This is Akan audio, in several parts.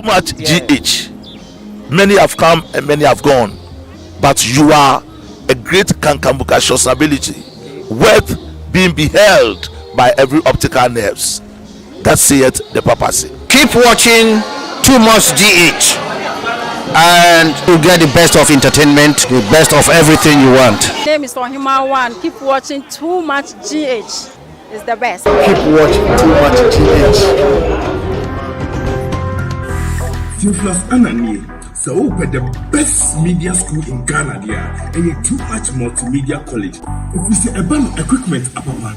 Much GH. Many have come and many have gone, but you are a great kankambukacious ability, worth being beheld by every optical nerves. That saith the papacy. Keep watching Too Much GH and you get the best of entertainment, the best of everything you want. name is Ohima One. Keep watching Too Much GH. It's the best. Keep watching Too Much GH. Theophilus Ananie, sɛ wopɛ the best media school in Ghana deɛ a, ɛyɛ Too Much Multimedia College. Ɛfiri sɛ ɛba no equipment apapa,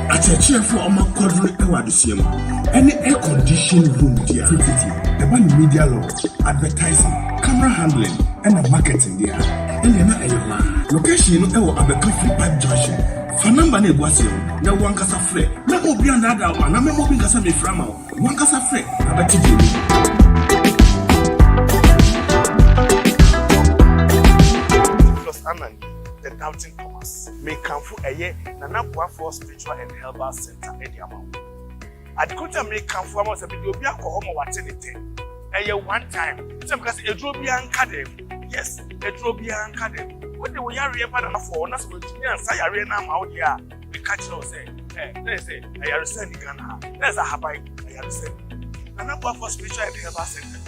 akyerɛkyerɛfoɔ a ɔma kɔdere wɔ adesua mu, ɛne air condition room deɛ a, tititi ɛba no media law, advertising, camera handling, ɛna marketing deɛ a, ɛnneɛ na ɛyɛ hɔ a. Location no ɛwɔ Abɛka Free Pipe Junction. Fa number no ɛgu aseɛ no na wankasa frɛ. Mɛma obi andaadaa wo anaa mɛma obi nkasa mefrɛ ama wo. Wankasa frɛ na bɛte deɛ ɛwɔ mu. Theophilus Annan, the Doubting Thomas. Mekamfo ɛyɛ Nana Boafoɔ Spiritual and Herbal Center ɛde ama wo. Adekota mekamfo ama wo sɛ mede obi akɔ hɔ ma wate ne tɛ. Ɛyɛ one time. Sɛ meka sɛ eduro biara nka dɛm. Yes, eduro biara nka dɛm. Wode wo yareɛ ba Nanafoɔ hɔ na sɛ wɔatumi ansa yareɛ no ama wo deɛ a, meka kyerɛ wo sɛ, ɛ, na yɛ sɛ ayaresa ni Ghana ha. Na yɛ sɛ ahaban ayaresa ni. Nana Boafoɔ Spiritual and Herbal Center.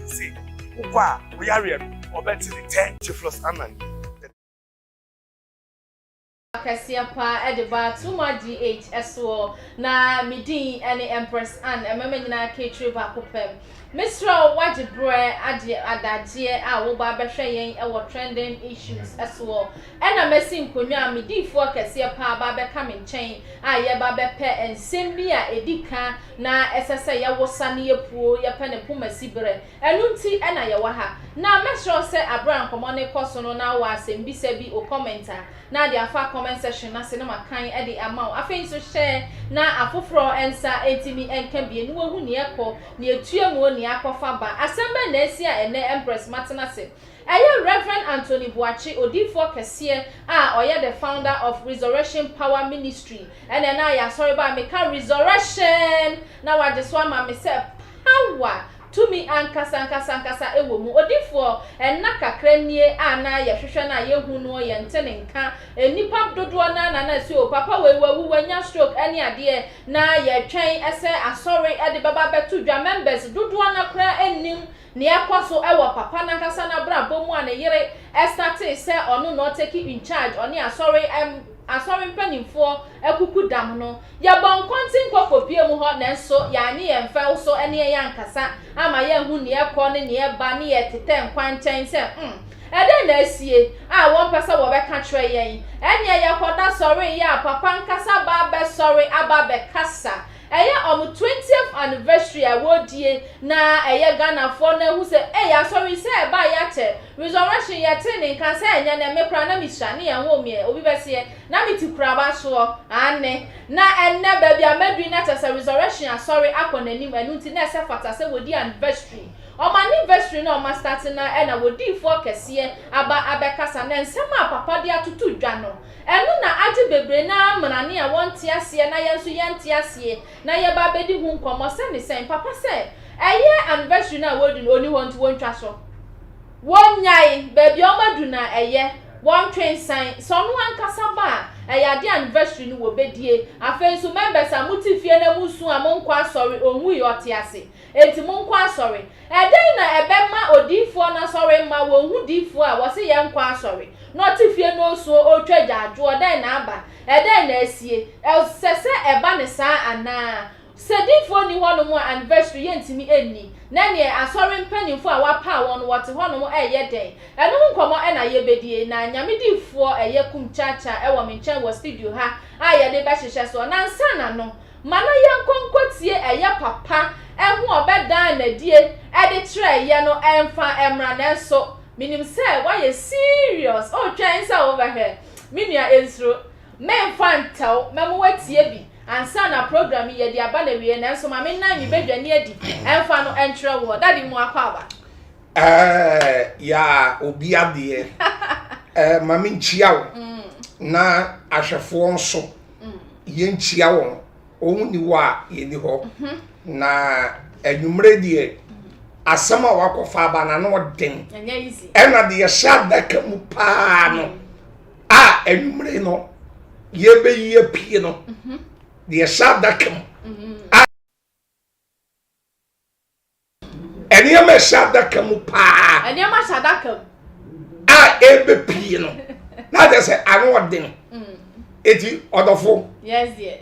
Se, wokɔ a, wo yareɛ no, ɔbɛte ne tɛ. Theophilus Annan, the Kɛseɛ paa de ba Too Much GH soɔ na me din ne Empress Ann mmarima nyinaa ka akyire baako pɛ. Mesrɛ wo wagye berɛ agye adagyeɛ a woba abɛhwɛ yɛn wɔ Trending Issues soɔ ɛna masi nkonnwa a me diifoɔ kɛseɛ paa ba abɛka me nkyɛn a yɛba abɛpɛ nsɛm bi a ɛdi ka na ɛsɛ sɛ yɛwosa ne yɛpuo yɛpɛ ne poma si berɛ. Ɛno nti na yɛwɔ ha. Na mɛsrɛ wo sɛ aberɛ a nkɔmmɔ no rekɔ so no na wowɔ asɛmbisa bi o comment a na de afa comment section no ase na makan de ama wo. Afei nso hyɛ na afoforɔ nsa ntumi nka bie na wɔahu nea ɛkɔ, nea ɛtua mu, nea akɔfa ba. Asɛm bɛn na asi a ɛnnɛ Empress matena ase? Ɛyɛ Rev. Anthony Boakye, odiyifoɔ kɛseɛ a ɔyɛ the founder of Resurrection Power Ministry. Ɛna ɛna ayɛ asɔre ba a meka Resurrection na wagye so ama me sɛ power, tumi ankasa ankasa ankasa wɔ mu. Odiyifoɔ, nna kakra nie a na yɛhwehwɛ no a yɛnhu noɔ, yɛnte ne nka. Nnipa dodoɔ no ara na na ɛse o papa wei wawu, wanya stroke ne adeɛ. Na yɛtwɛn sɛ asɔre de bɛba abɛto dwa. Members dodoɔ no ara koraa nnim Nea ɛkɔ so wɔ papa no ankasa n'abrabɔ mu a ne yere startee sɛ ɔno na ɔtake in charge, ɔne asɔre asɔre mpanimfoɔ akuku dam no. Yɛbɔ nkɔnten kɔ kɔpue mu hɔ nanso yɛanye yɛn fɛw so ne yɛn ankasa amma yɛanhu nea ɛkɔ ne nea ɛba ne yɛtetɛ nkwankyɛn sɛ hmm ɛdɛn na asie a wɔmpɛ sɛ wɔbɛka kyerɛ yɛn. Ɛnneɛ yɛkɔda sɔreeɛ a papa ankasa ba abɛsɔre aba abɛkasa. Ɛyɛ ɔmo twentieth anniversary a wɔredie na ɛyɛ Ghanafoɔ no ahu sɛ ei asɔre yi sɛ ɛbaeɛ akyɛ, resurrection yɛtee ne nka sɛ ɛnyɛ nɛ me koraa na mesua ne yɛn woo meɛ obi bɛseɛ na mete kuraba soɔ aane na ɛnnɛ baabi a maduru yi na kyerɛ sɛ resurrection asɔre akɔ n'anim ɛno nti na ɛsɛ fata sɛ wɔdi anniversary ɔmo anniversary no a ɔmo astarte no ara ɛna wɔdiifoɔ kɛseɛ aba abɛkasa na nsɛm a papa de atoto dwa no Ɛno na agye bebree no ara mmrane a wɔnte aseɛ na yɛn nso yɛnte aseɛ na yɛba abɛdi ho nkɔmmɔ sɛ ne sɛn? Papa sɛ ɛyɛ anniversary no a wɔredi no ɔnni hɔ nti wɔntwa so. Wɔnnyae, baabi a wɔadu no a ɛyɛ, wɔntwe nsan. Sɛ ɔno ankasa ba a, ɛyɛ adeɛ a anniversary no wɔbɛdie. Afei nso members a mote fie na mosu a monkɔ asɔre, ɔnwui, ɔte ase. Enti monkɔ asɔre. Ɛdɛn na ɛbɛma odiyifoɔ no asɔre mma wɔnhu diyifoɔ a wɔse yɛnkɔ asɔre, na ɔte fie na ɔresu ɔretwa agyaadwoɔ? Dɛn na aba? Ɛdɛn na asie? Ɛsɛ sɛ ɛba no saa anaa? Sɛ diyifoɔ nni hɔnom a anniversary yɛntumi nni, na ɛneɛ asɔre mpanimfoɔ a wɔapaw wɔn no wɔte hɔnom reyɛ dɛn? Ɛno ho nkɔmmɔ na yɛbɛdie, na Nyame diyifoɔ ɛyɛ Kum Kyaakyaa wɔ me nkyɛn wɔ studio ha a yɛde bɛhyehyɛ soɔ. Na ansa na no, Ma no yɛnkɔ nkɔtie ɛyɛ papa ɛho ɔbɛdaa nadie ɛde kyerɛɛ yɛ no ɛnfa ɛmra nanso menim sɛ woayɛ serious otwɛn sɛ wobɛhwɛ me nua ɛnsuro menfa ntɛw mɛmo watie bi ansa na program yi yɛde aba nawie nanso ma me nan me badwani adi ɛnfa no ɛnkyerɛ woɔ daddy mu akɔ aba. Ɛɛ yaa obi adeɛ ɛɛ ma menkyia wo na ahwɛfoɔ nso yɛnkyia wɔn, wɔn nni hɔ a yɛnni hɔ. Mhm. Na anwummerɛ deɛ, Asɛm a wakɔfa aba no ano ɔden. Ɛna deɛ ɛhyɛ adaka mu paa no a anwummere no yɛbɛyi apue no mhm. deɛ ɛhyɛ adaka mu a nneɛma ɛhyɛ adaka mu paa. Nneɛma hyɛ adaka mu. A ɛbɛpie no na kyerɛ sɛ ano ɔden. Mm. Eti ɔdɔfo. Yes dear.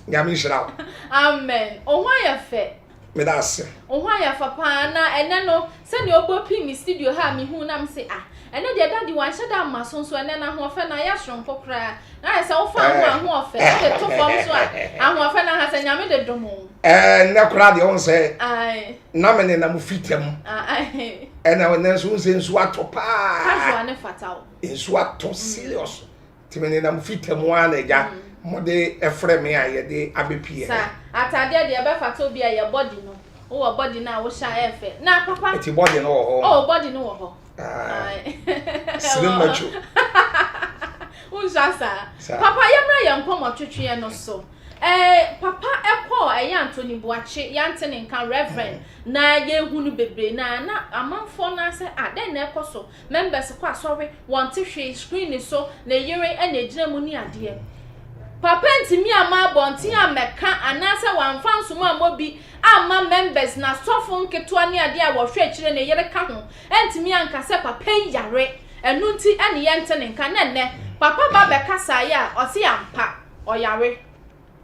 Nyame nhyira wo. Amen. Wo ho ayɛ fɛ. Meda ase. Wo ho ayɛ fɛ paa na ɛnɛ no sɛnea ɔbɔ pii me studio ha a mehu na mese ah ɛnɛ deɛ daddy wanhyɛ da amma so nso ɛnɛ no ahoɔfɛ no ayɛ soronko koraa na ayɛ sɛ wofa ho ahoɔfɛ wode to fam so a ahoɔfɛ no aha sɛ Nyame de dom wo. Ɛɛ nnɛ koraa deɛ wohu sɛ na me nenam fita mu ɛna ɛnɛ nso wohu sɛ nsuo atɔ paa. Casual ne fata wo. Nsuo atɔ serious. Nti me nenam fita mu ara na agya mode frɛ me a yɛde abɛpie ha. Sa ataadeɛ deɛ ɛbɛfata obi a yɛ body no wowɔ body no a wohyɛ a ɛyɛ fɛ na papa. Nti body no wɔ hɔ. Oh body no wɔ hɔ. Ah, slim macho. Wonhyɛ saa. Papa yɛmmra yɛn nkɔmmɔ twetweɛ no so. Eh, papa ɛkɔɔ ɛyɛ Anthony Boakye yɛante ne nka Reverend na yɛhu no bebree na na amanfoɔ no asɛ ah dɛn na ɛkɔ so Members kɔ asɔre, wɔnte hwee, screen so, ne yere na egyina mu ne adeɛ. Papa ntumi amma abɔnten ammɛka anaasɛ wamfa nsom ammɔ bi amma members, n'asɔfo nketewa ne adeɛ a wɔhwɛ akyire, ne yere ka ho, antumi anka sɛ papa yi yare, ɛno nti ne yɛnte ne nka. Na ɛnnɛ, papa ba bɛkasaeɛ a, ɔse ampa, ɔyare.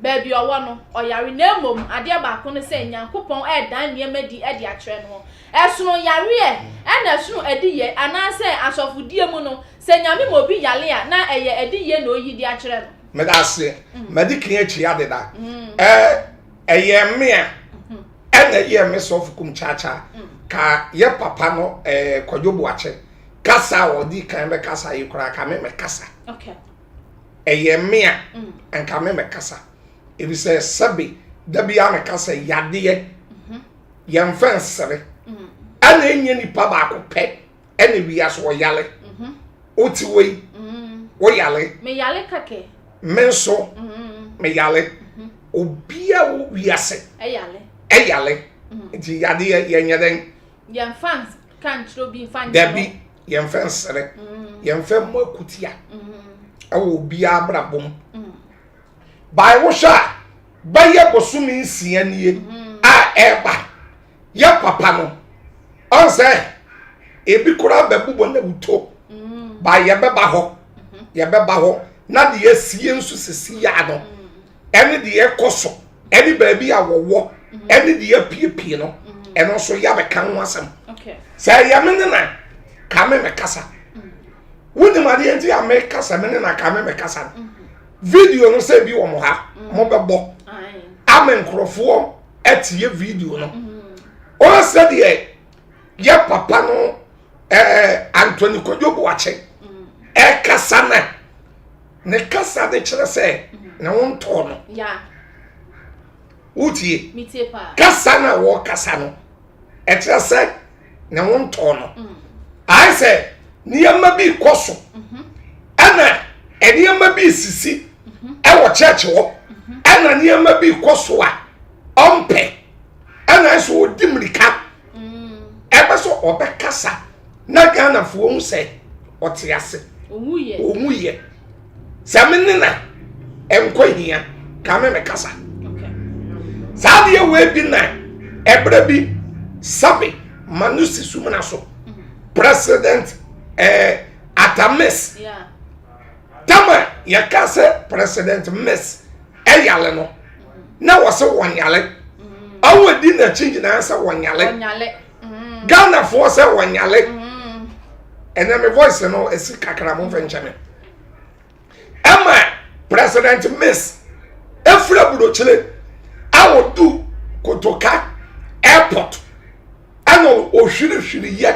Baabi a ɔwɔ no, ɔyare, na mmom adeɛ baako ne sɛ Nyankopɔn redan nneɛma adi de akyerɛ no. Ɛsono yareɛ ɛna ɛsono adiyɛ anaasɛ asɔfodie mu no, sɛ Nyame ma obi yare a, na ɛyɛ adiyie na ɔreyi de akyerɛ no. Meda ase. Madi kan akyia deda. Ɛ ɛyɛ me a ɛna ɛyɛ me sɔfo kum kyaakyaa ka yɛ papa no ɛɛ Kwadwo Boakye kasa a ɔdi kan bɛkasa yi koraa ka me mɛkasa. Okay. ɛyɛ me a mm. anka me mɛkasa efisɛ sɛbe da bi a meka sɛ yadeɛ mhm. yɛmfa nsere mm. ɛna ɛnyɛ nipa baako pɛ ɛna wiase ɔyale mhm. wote wei mm. woyale me nso meyale obia wo wiase ɛyale nti yadeɛ yɛnyɛ dɛn yɛmfa ka nkyerɛ obi mfa nyɛ dabi yɛmfa nsere mm. yɛmfa mmɔ akutia mm. ɛwɔ obiara abrabɔ mu mm. bae wohwɛ a bɛyɛ bosome nsia nie a ɛreba yɛ papa no ɔn sɛ ebi koraa bɛbobɔ na wuto ba yɛbɛba hɔ mm-hmm. yɛbɛba hɔ na deɛ asie nso sisi ya no ɛne deɛ ɛkɔ so ɛne baabi a wɔwɔ ɛne deɛ apiepie no ɛno nso yɛabɛka ho asɛm sɛ ɛyɛ me ne na ka me mekasa wonim adeɛ nti a mekasa me ne na ka me mekasa no video no sɛ bi wɔ mo ha mobɛbɔ ama nkurɔfoɔ atie video no ɔyɛ sɛdeɛ yɛ papa no ɛɛ Anthony Kwadwo Boakye ɛkasa na ne kasa de kyerɛ sɛ ne ho ntɔɔ no wotie kasa no a wɔkasa no ɛkyerɛ sɛ ne ho ntɔɔ no mm. ayɛ sɛ nneɛma bi kɔ so mhm. ɛna nneɛma bi sisi mhm. ɛwɔ church hɔ mhm. ɛna nneɛma bi kɔ so a ɔmpɛ ɛna nso ɔdi mmirika ɛbɛ sɛ ɔbɛkasa na ghanafoɔ hu sɛ ɔte ase ɔwu yɛ sɛ me ne na ɛnkɔ hia ka me mekasa saa deɛ wei bi na ɛberɛ bi sabe ma no si sumina so president eh, atamis yeah. tama yɛka sɛ president miss ɛyale no na wɔ sɛ wɔnyale ɔwɔ di n'akyi nyinaa sɛ wɔnyale ghanafoɔ sɛ wɔnyale ɛnɛ me voice no ɛsi kakra mo mfɛ nkyɛ me ɛma president miss efiri aburokyire a wɔdu kotoka airport ɛna ohwirihwiri yɛ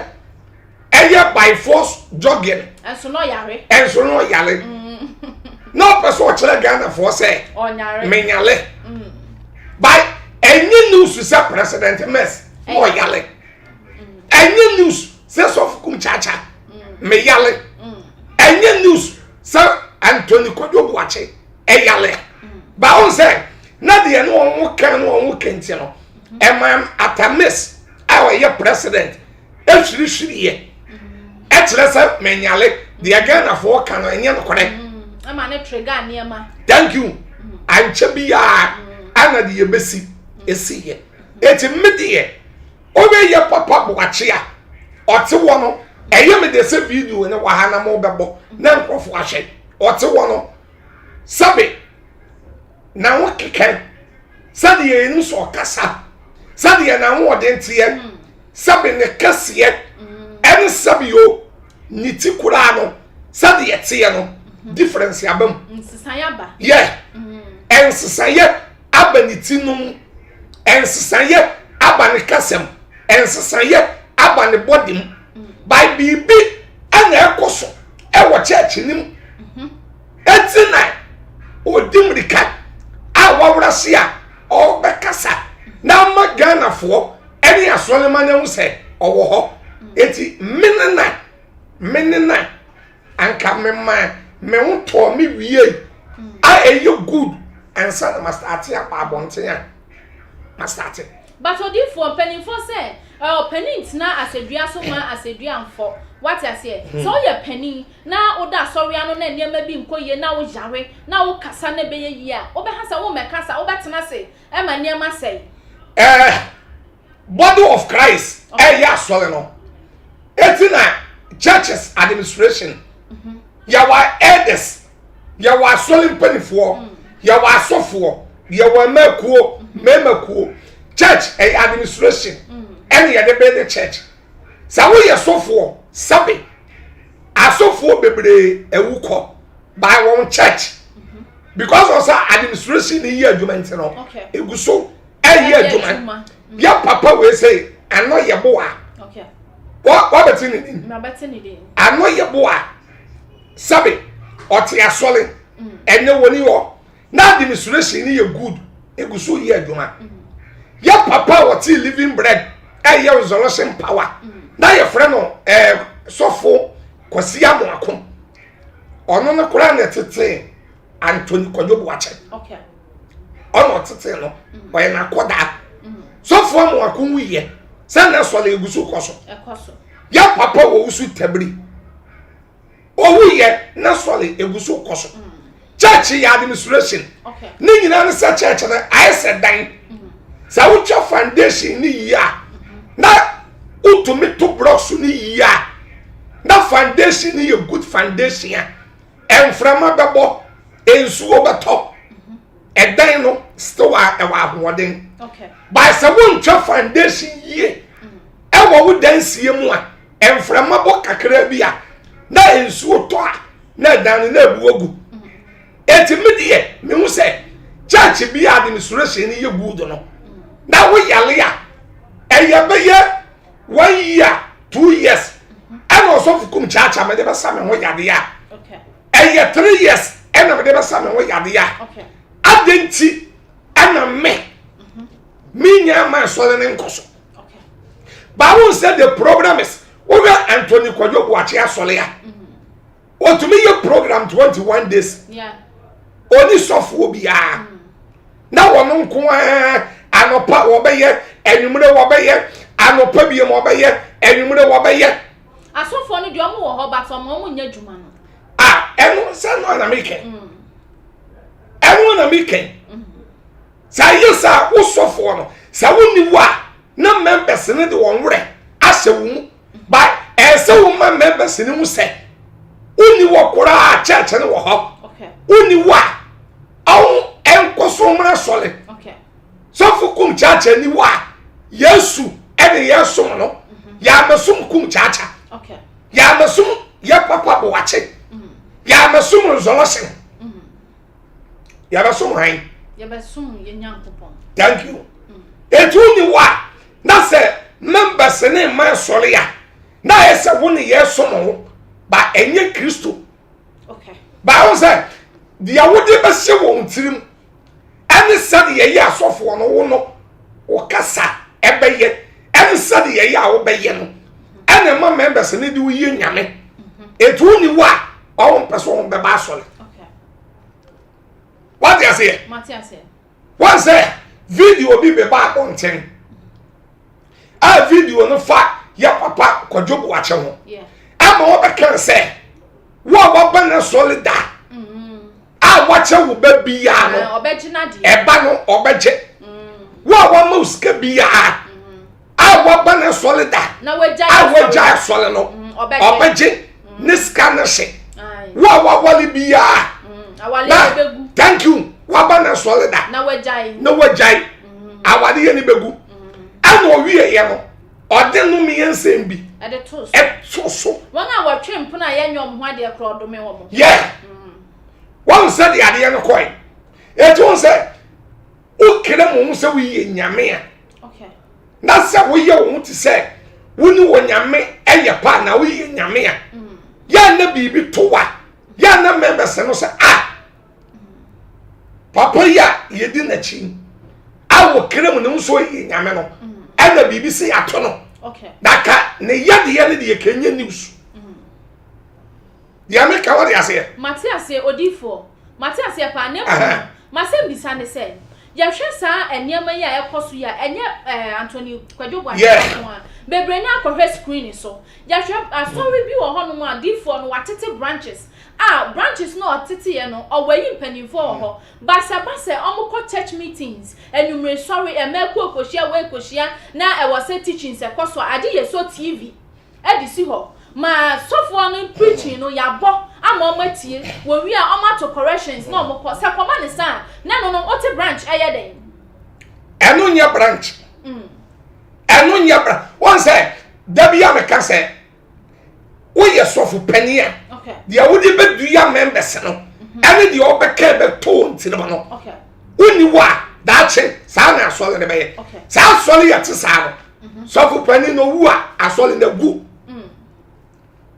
ɛyɛ by force jogging. ɛnso na ɔyare. ɛnso na ɔyare. Mm. na ɔpɛ sɛ ɔkyerɛ ghanafoɔ sɛ. ɔnyare. menyale. Mm. by ɛnyɛ news sɛ president mess na ɔyare. Mm. ɛnyɛ news sɛ sɔfo kum kyakya meyale. ɛnyɛ news sɛ anthony kwadwo buakye ɛyale. báwo sɛ na deɛ ne wɔn kan ne wɔn kɛntɛ no ɛma atamis. a ɔyɛ president ɛhwirihwiriɛ ɛkyerɛ sɛ menyale deɛ Ghanafoɔ ka no ɛnyɛ nokorɛ. Ɛma ne trigger nneɛma. Thank you. Ankyɛ biara ana deɛ bɛsi ɛsiiɛ. Eti me deɛ ɔbɛyɛ papa boakye a ɔte wɔ no ɛyɛ me de sɛ video ne wɔ ha na mo bɛbɔ na nkurɔfoɔ ahwɛ ɔte wɔ no sɛbe na ho keka sɛdeɛ yɛnim sɛ ɔkasa sɛdeɛ n'ahoɔden teɛ mm. sɛbe ne kɛseɛ mm. ɛne sɛbe o ne ti koraa no sɛdeɛ teɛ no mm-hmm. difference aba mu yɛ ɛnsesayɛ aba ne ti no mu ɛnsesayɛ aba ne kasa mu ɛnsesayɛ aba ne bɔde mu mm. by biribi ɛna ɛkɔ so ɛwɔ church no mu. Mm-hmm. Enti na ɔdi mmirika a wawura se a ɔrebɛkasa na ama Ghanafoɔ ne asɔrema no ahu sɛ ɔwɔ hɔ. Enti me ne na me ne na anka me ma me ho tɔɔ me wiei a ɛyɛ good ansa na mastate akɔ abɔnten a mastate. But odiyifoɔ, mpaninfoɔ sɛ ɔpanin ntena asɛdua so mma asɛdua mfɔ, wate aseɛ? Sɛ woyɛ panin na woda asɔre ano na nneɛma bi nkɔ yie na woyare na wokasa na ɛbɛyɛ yie a, wobɛha sɛ wommɛkasa, wobɛtena ase ma nneɛma asɛe. Eh, body of Christ ɛyɛ eh, asɔre no. Eti na churches administration, mhm. yɛwɔ elders, yɛwɔ asɔre mpanimfoɔ, mm. yɛwɔ asɔfoɔ, yɛwɔ mmakuo, mhm. mmarima Church ɛyɛ administration, mm. ɛne yɛde bɛn ne church. Sɛ woyɛ sɔfoɔ, sɛbe asɔfoɔ bebree awu kɔ by wɔn church because of sɛ administration ni yɛ adwuma nti no egu so ɛyɛ adwuma yɛ papa wei sɛ ano yɛ boa wabɛte ne din ano yɛ boa sɛbe ɔte asɔre ɛnyɛ wɔn ni hɔ. Na administration ni yɛ good egu so yɛ adwuma yɛ papa a wɔte living bread ɛyɛ resurrection power na yɛfrɛ no ɛɛ sɔfo Kwasi Amoako ɔno no koraa na ɛtete Anthony Kwadwo Boakye ɔna ɔtete no ɔyɛ n'akɔdaa sɔfo Amoako wuyɛ sɛ na sɔle egu so kɔ so yɛ papa wɔ wusu tabiri. Owu yɛ na sɔre egu so kɔ so. Church yɛ administration. Ne nyinaa ne sɛ church no ayɛ sɛ dan. Sɛ wotwa foundation ne yie a na wotumi to blocks ne yie a na foundation ne yɛ good foundation a mframa bɛbɔ nsuo bɛtɔ ɛdan no still a ɛwɔ ahoɔden. By sɛ wontwa foundation yie ɛwɔ wo dansie mu a mframa bɔ kakra bi a na nsuo tɔ a na ɛdan no na ebu agu eti mi deɛ mehu sɛ church bi a administration no yɛ good no na woyale a ɛyɛ bɛyɛ one year 2 years ɛna ɔsɔfo kum kyaakyaa mede bɛsa me ho yadeɛ a ɛyɛ 3 years ɛna mede bɛsa me ho yadeɛ a adɛn nti ɛna me menya ama asɔre ne nkɔ so. Bible sɛ the program is wohwɛ Anthony Kwadwo Boakye asɔre a otumi yɛ program 21 days oni sɔfoɔ biara mm. na wɔn nko ara anɔpa wɔbɛyɛ anwummerɛ wɔbɛyɛ anɔpa biem wɔbɛyɛ anwummerɛ wɔbɛyɛ. Asɔfoɔ no deɛ wɔn wɔ hɔ but wɔn wɔn nyɛ adwuma no. A ɛno sɛ ɛno na mi kɛn mm. ɛno na mi kɛn. Mm. Sɛ ayɛ saa wo sɔfoɔ no sɛ wonni wo a na members no de wɔn werɛ ahyɛ wo mu ba ɛsɛ wo ma members no hu sɛ wonni wɔ koraa church no wɔ hɔ wonni wo a ɔho ɛnkɔ so mmra sɔre sɔfo kum kyaakya ni wo a yesu ɛne yɛ som no mhm. yɛamɛsom kum kyaakya yɛamɛsom yɛ papa boakye mhm. yɛamɛsom nzɔlɔsen mhm. yɛbɛsom han yɛbɛsom yɛ nyankopɔn thank you mm. etu ni hɔ a na sɛ members ne mma sɔre a na ayɛ sɛ wo ne yɛ som ho ba ɛnyɛ kristo ba ho sɛ deɛ wode bɛhyɛ wɔn tirim ɛne sɛdeɛ yɛyɛ asɔfoɔ no wo no wo kasa ɛbɛyɛ ɛne sɛdeɛ yɛyɛ a wobɛyɛ no ɛna ɛma members ne de woyɛ nyame mhm. etu ni hɔ a ɔwɔ mpɛ so wɔn bɛba asɔre wate aseɛ wɔn sɛ video bi bɛba abɔnten. A video no fa yɛ papa Kwadwo Boakye ho. Ama wɔbɛka sɛ wo a waba no sɔre da mm-hmm. a wakyɛ wo ba biara no ɛba no ɔbɛgye. Mm. Wo a wama wo sika biara mm-hmm. a waba no sɔre da a wagya asɔre no mm, ɔbɛgye mm. ne sika no hye. Wo a wawale biara na thank you waba no sɔre da na wagyae awadeɛ no bɛgu. Ɛna ɔwieɛ no, ɔde nnomeɛ nsɛm bi ɛto so. Wɔn a wɔtwe mpena a yɛnyɛ wɔn ho adeɛ korɔ ɔdome wɔn. Yɛ wɔn sɛ de adeɛ no kɔe. Eti wɔn sɛ wokere mo ho sɛ woyɛ nyame a na sɛ woyɛ wo ho te sɛ wo ne wɔ nyame ɛyɛ pa na woyɛ nyame a mm. yɛ na biribi to wa yɛ na members no sɛ ah papa yi a yɛdi n'akyi a wɔkra mu ne nso yɛ nyame no ɛna biribi sɛ yɛato no na ka ne yadeɛ no deɛ kɛnyɛ news deɛ meka wɔde aseɛ. Mate aseɛ odiifoɔ mate aseɛ paa na mmom masɛm bisa ne sɛ yɛhwɛ saa nneɛma yi a ɛkɔ so yi a ɛnyɛ eh, Anthony Kwadwo Boakye nko a bebree no akɔhwɛ screen so yɛhwɛ asɔre bi wɔ hɔnom a diifoɔ no watete branches A branches no a ɔteteɛ no ɔwɔ ayi mpaninfoɔ wɔ hɔ but sɛ ɛba sɛ ɔmo kɔ church meetings, anwummere sɔre, ɛmmaa kuo kɔhyia wei kɔhyia na ɛwɔ sɛ teachings ɛkɔ so a agye yɛsɔ TV ɛde si hɔ ma sɔfoɔ no preaching no yɛabɔ ama ɔmo atie wɔwie a ɔmo ato corrections na ɔmo kɔ sɛ kɔma ne saa a na ɛno no wote branch ɛyɛ dɛn? Ɛno nyɛ branch. Ɛno nyɛ branch. Wɔn sɛ da bi a meka sɛ woyɛ sɔfo panyin a deɛ wode bɛdua members no mhm. ɛne deɛ ɔbɛka bɛtɔ wɔn tirim no wonni hɔ a daakye saa na asɔre no bɛyɛ saa asɔre yɛ te saa no mhm. sɔfo panyin no wu a asɔre no agu mm.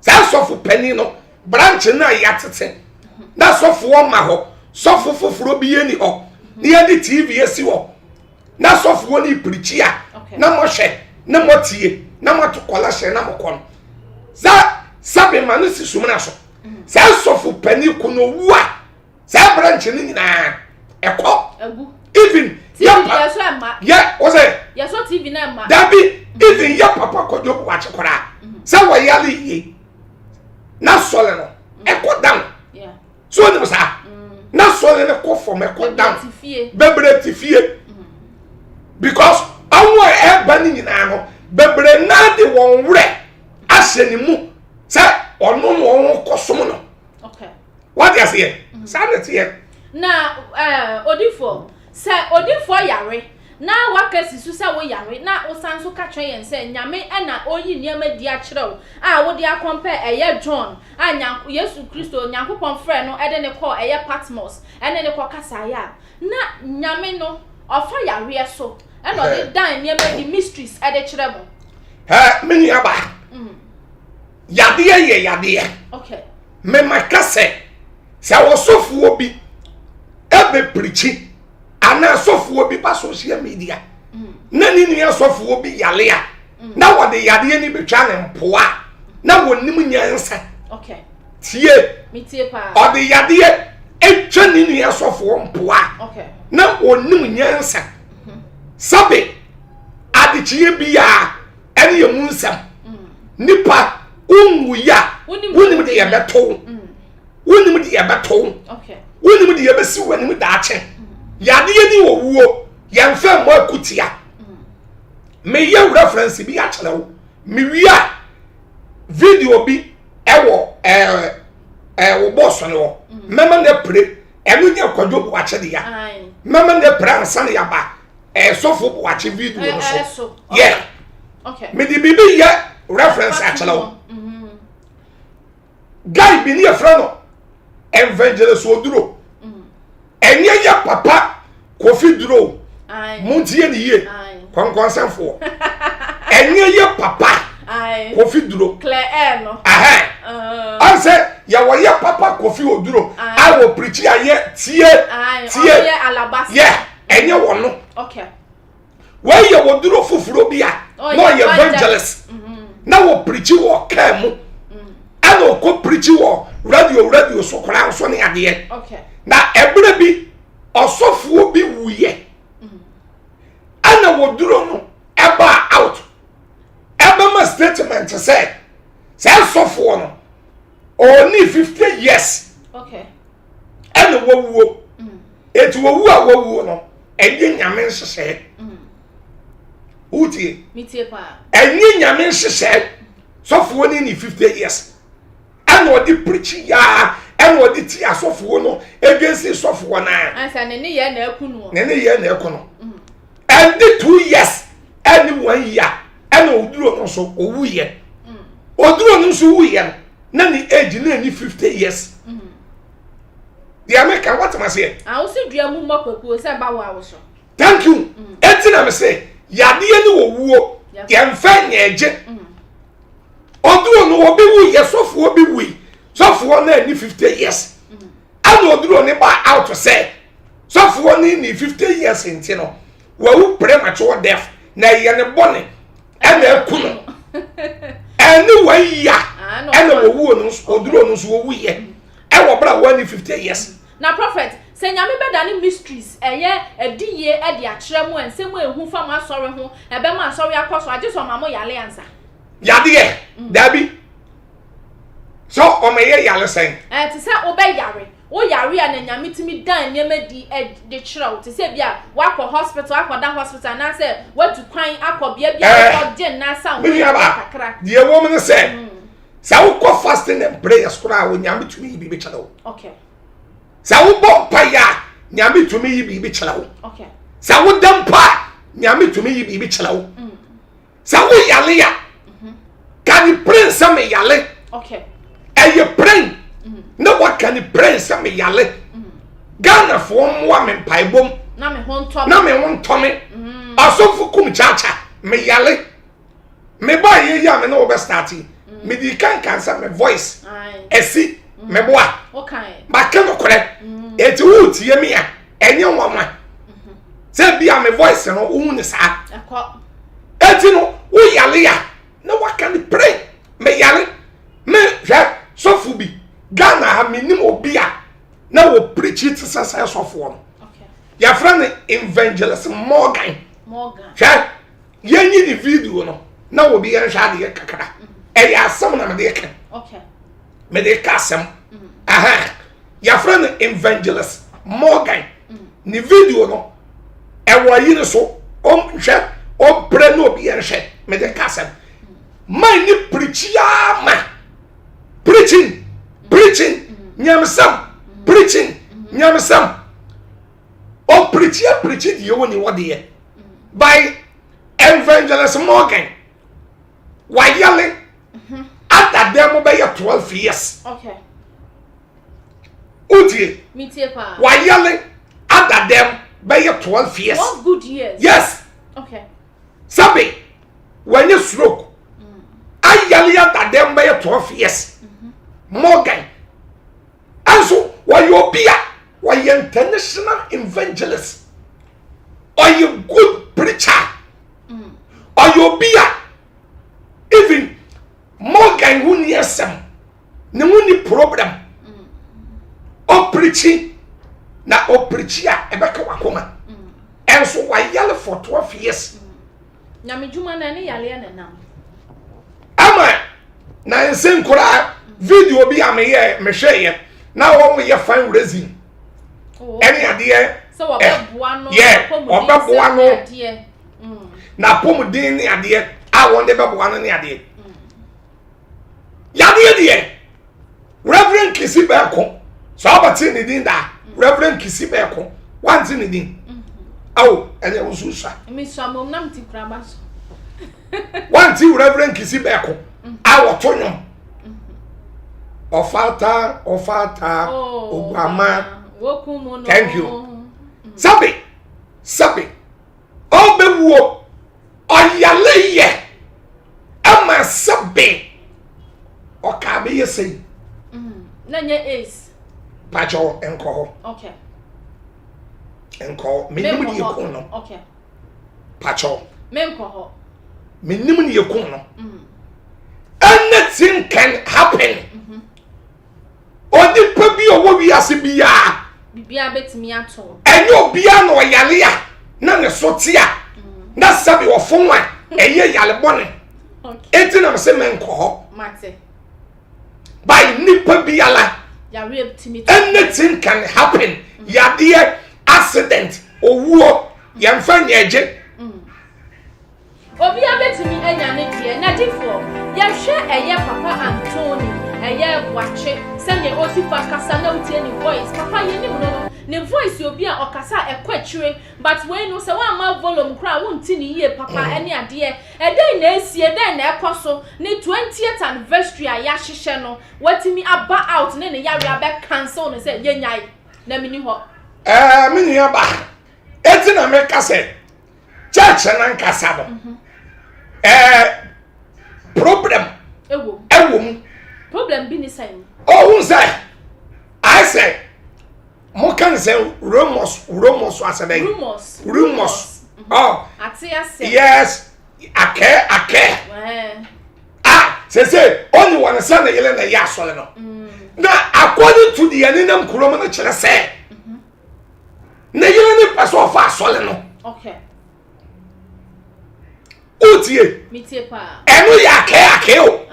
saa sɔfo panyin no branch no a yɛatete mhm. na sɔfoɔ ma hɔ sɔfo foforɔ bi yɛ ni hɔ na yɛde tv asi hɔ na sɔfoɔ no pirikyi a na mohwɛ na motie na moato kɔlɛhyɛ na mokɔ no sɛ sɛbe ma no si sumina so mm. sɛ sɔfo panin ko no wu a saa branch no nyinaa ɛkɔ even yɛ pa yɛ wɔsɛ dabi even yɛ papa kɔdwo wakye koraa mm. sɛ wɔyale yie na sɔle no mm. ɛkɔ down. So onim saa? Na sɔre no kɔ fam ɛkɔ down. Bebree te fie. Because ɔmo a ɛba no nyinaa no bebree naa de wɔn werɛ ahyɛ ne mu sɛ ɔno na wɔn kɔ som no. Wate aseɛ? Mm. Saa na ɛteɛ. Na ɛɛ eh, odifoɔ sɛ odifoɔ yare Na woaka si so sɛ wo yare na wosan nso ka kyerɛ yɛn sɛ Nyame na ɔreyi nneɛma adi akyerɛ wo a wode akɔmpɛɛ ɛyɛ John a Nyank Yesu Kristo Nyankopɔn frɛɛ no de no kɔɔ ɛyɛ Patmos ɛne no kɔ kasaeɛ a na Nyame no ɔfa yareɛ so ɛna ɔde dan nneɛma adi mysteries ɛde kyerɛ mo. Hɛ me nua baa yadeɛ yɛ yadeɛ. Okay. Mema ka sɛ sɛ ɔsɔfoɔ bi ɛbɛ pirikyi anaa sɔfoɔ bi ba social media na ne nua sɔfoɔ bi yale a na wɔde yadeɛ no bɛtwa ne mpoa na wɔnim nyansa tie ɔde yadeɛ atwa ne nua sɔfoɔ mpoa na wɔnim nyansa mhm. sɛbe adekyeɛ biara ɛne yɛ mu nsɛm mm. nipa wonwuyi a wonim de yɛbɛto mm. Wonim deɛ ɛbɛto wo. Wonim deɛ ɛbɛsi w'anim daakye. Yadeɛ ni owuo, yɛmfa mmɔ akutia. Meyɛ reference bi akyerɛ wo. Mewie a, video bi ɛwɔ ɛɛ ɛɛ wo bɔs no hɔ. Mɛma no apire. Ɛno nyɛ Kwadwo Boakye dea. Mɛma no apire ansa na yɛaba ɛɛ Sɔfo Boakye video no so. Yɛ. Mede biribi yɛ reference akyerɛ wo. Guy bi ne yɛfrɛ no Evangelist Oduro. Ɛnyɛ yɛ papa Kofi Duro. Montie ne yie. Kɔnkɔnsɛnfoɔ. Ɛnyɛ yɛ papa Kofi Duro. Ahɛn. Ɔn sɛ yɛwɔ yɛ papa Kofi Oduro a wɔ pirikyi a yɛ tie tie yɛ ɛnyɛ wɔ no. Wei yɛ wɔduro foforɔ bi a na ɔyɛ evangelist mm-hmm. na wɔ pirikyi wɔ kaa mu mm. ɛna ɔkɔ pirikyi wɔ radio radio so koraa nso ne adeɛ na ɛberɛ bi ɔsɔfoɔ bi wuyɛ mm. ɛna wɔduro no ɛbaa out. statement sɛ saa sɔfoɔ no ɔni 50 years ɛna wawuo. Eti wawu a wawuo no ɛnyɛ Nyame nhyehyɛɛ. Wotie? Ɛnyɛ Nyame nhyehyɛɛ. Sɔfoɔ no ni 50 years ɛna ɔde pirikyi yaa ɛna ɔde ti asɔfoɔ no against sɔfoɔ naa. Ansa ne ne yɛ na ɛku no. Ne ne yɛ na ɛku no. Ɛnde 2 years ɛne 1 year ɛna oduro no nso owu yɛ. Oduro no nso wu yɛ no na ne age na ɛni 50 years. Deɛ meka wɔtɛm aseɛ. Ahosuo dua mu mmɔ kwakuo sɛ ba wɔ awoso. Thank you. Eti na me se yadeɛ ne owuo yɛmfɛ nyɛ gye. Oduro no obi wu yɛ, sɔfoɔ bi wu, sɔfoɔ no ani 50 years ɛna oduro ne ba out sɛ sɔfoɔ no ni 50 years nti no wawu premature death na ɛyɛ ne bɔne ɛna ɛku no. Ɛne 1 year ɛna wɔwuo no nso, oduro no nso wɔwu yɛ ɛwɔ bere a wɔn 50 years. Na prophet, sɛ Nyame bɛda ne mysteries ɛyɛ ɛdi yie ɛde akyerɛ mu, nsɛm ehu fa mo asɔre ho, ɛbɛma asɔre akɔ so, agye sɛ ɔma mo yale ansa? Yadeɛ dabi, sɛ ɔmo yɛ yale sɛn? Ɛte sɛ wobɛyare, woyare a na Nyame tumi dan nneɛma di ɛde kyerɛ wo, te sɛ bi a wakɔ hospital, akɔda hospital, anaasɛ watu kwan akɔ bea bi a wakɔgye nnasa wo kakra. Deɛ wɔm ne sɛ sɛ wokɔ fasting and prayers koraa, a Onyame tumi yi biribi kyerɛ wo. Sɛ wobɔ mpaeɛ a, Nyame tumi yi biribi kyerɛ wo. Sɛ woda mpo a, Nyame tumi yi biribi kyerɛ wo. Sɛ woyale a, ka ne pren sɛ meyale. Ɛyɛ pren na waka ne pren sɛ meyale, Ghanafoɔ mmoa me mpaebom na me ho ntɔ. Na me ho ntɔ me. Asɔfo kum kyaakya, meyale. Meba yɛ yi a me ne wo bɛ start yi, mede kankan sɛ me voice ɛsi meboa maka nokorɛ. Enti wotie me a, ɛnyɛ nwanwa sɛ bi a me voice no wohu ne saa. Enti no woyale a na waka ne pere meyale. Me hwɛ sɔfo bi Ghana ha, menim obi a na wɔ preach te sɛ sɔfoɔ no, yɛfrɛ no Evangelist Morgan. Hwɛ, yɛnyi ne video no na obi yɛnhwɛ adeɛ kakra. Ɛyɛ asɛm na mede ka, mede ka asɛm aha. Yɛfrɛ no Evangelist Morgan. Ne video no ɛwɔ yi no so, ɔnhwɛ, ɔmprɛ na obi yɛnhwɛ. Mede ka asɛm man ne preachia ma preaching, preaching nyamesɛm, preaching nyamesɛm. Ɔpreachia preachi deɛ wɔ ni wɔ deɛ by Evangelist Morgan. Wayale ada dɛm mo bɛyɛ 12 years. Wotie? Wayale ada dɛm bɛyɛ 12 years. 12 good years. Yes. Sabi wanyɛ stroke, ayale ada dɛm bɛyɛ 12 years. Morgan ɛnso wɔyɛ obi a wɔyɛ international evangelist, ɔyɛ good preacher, ɔyɛ obi a even Morgan ho ni asɛm, ne ho ni problem. Ɔpreach na ɔpreach a ɛbɛka wakoma. Ɛnso wayale for 12 years. Nyame dwuma no ɛne yaleɛ ne nam. Ama na nse nkoraa video bi a meyɛ mehwɛeɛ na wɔn yɛ fundraising ɛne adeɛ. Sɛ wɔbɛboa no. Yɛ ɔbɛboa no n'apɔmuden ne adeɛ a wɔn de bɛboa no ne adeɛ. Yadeɛ deɛ, Reverend Kisi Bɛɛko, sɛ ɔbɛte ne din da, Reverend Kisi Bɛɛko, wante ne din awo ɛne ɛwo nso sua. Mesua mom nam ti kuraba so. Wante Reverend Kisi Bɛɛko a wɔto nwom "Ɔfata ɔfata oguama"? Thank you. Sabi sabi ɔbɛwuo, ɔyale yɛ ama sɛbe ɔka bɛyɛ sɛyi. Na nyɛ ace. Pakyɛw, nkɔ hɔ. Nkɔ hɔ, menim ne yɛku no. Pakyɛw. Menkɔ hɔ. Menim ne yɛku no. Anything can happen. Onipa bi a ɔwɔ wiase biara, biribiara bɛtumi ato. Ɛnyɛ obiara na ɔyale a na ne so te a na sɛbi ɔfon a ɛyɛ yale bɔne. Eti na sɛ mɛnkɔ hɔ. By nipa biara. Anything can happen. Mm. Yadeɛ, accident, owuo, yɛmfa nyɛ gye. Mm. Obia bɛtumi anya ne deɛ. Nadifoɔ, yɛhwɛ ɛyɛ papa Anthony ɛyɛ Boakye sɛdeɛ ɔsi fa kasa na wotie ne voice papa yɛnim no no ne voice yɛ obi a ɔkasa a ɛkɔ akyire but wei no sɛ woamma volume koraa a wonte ne yie papa ɛne adeɛ ɛdɛn na ɛsie dɛn na ɛkɔ so ne 20th anniversary a yɛahyehyɛ no watumi aba out ne ne yareɛ abɛ cancel no sɛ yɛnyae na menni hɔ. Ɛɛ me nua ba eti na meka sɛ church nankasa no mhm. ɛɛ problem ɛwɔ mu. Problem bi ni sɛn. Ohun sɛ ayɛ sɛ mo kan sɛ rumors rumors asɛ dɛ. Rumors. Rumors. Ɔ Ate ase. Yes akɛ akɛ. Ah sese ɔnyi wɔn sɛ ne yere na ɛyɛ asɔre no. Mm. Na according to deɛ nenam kurom no kyerɛ sɛ. Mm-hmm. Ne yere ne pɛ sɛ ɔfa asɔre no. Wotie? Ɛno yɛ akɛɛ akɛɛ o.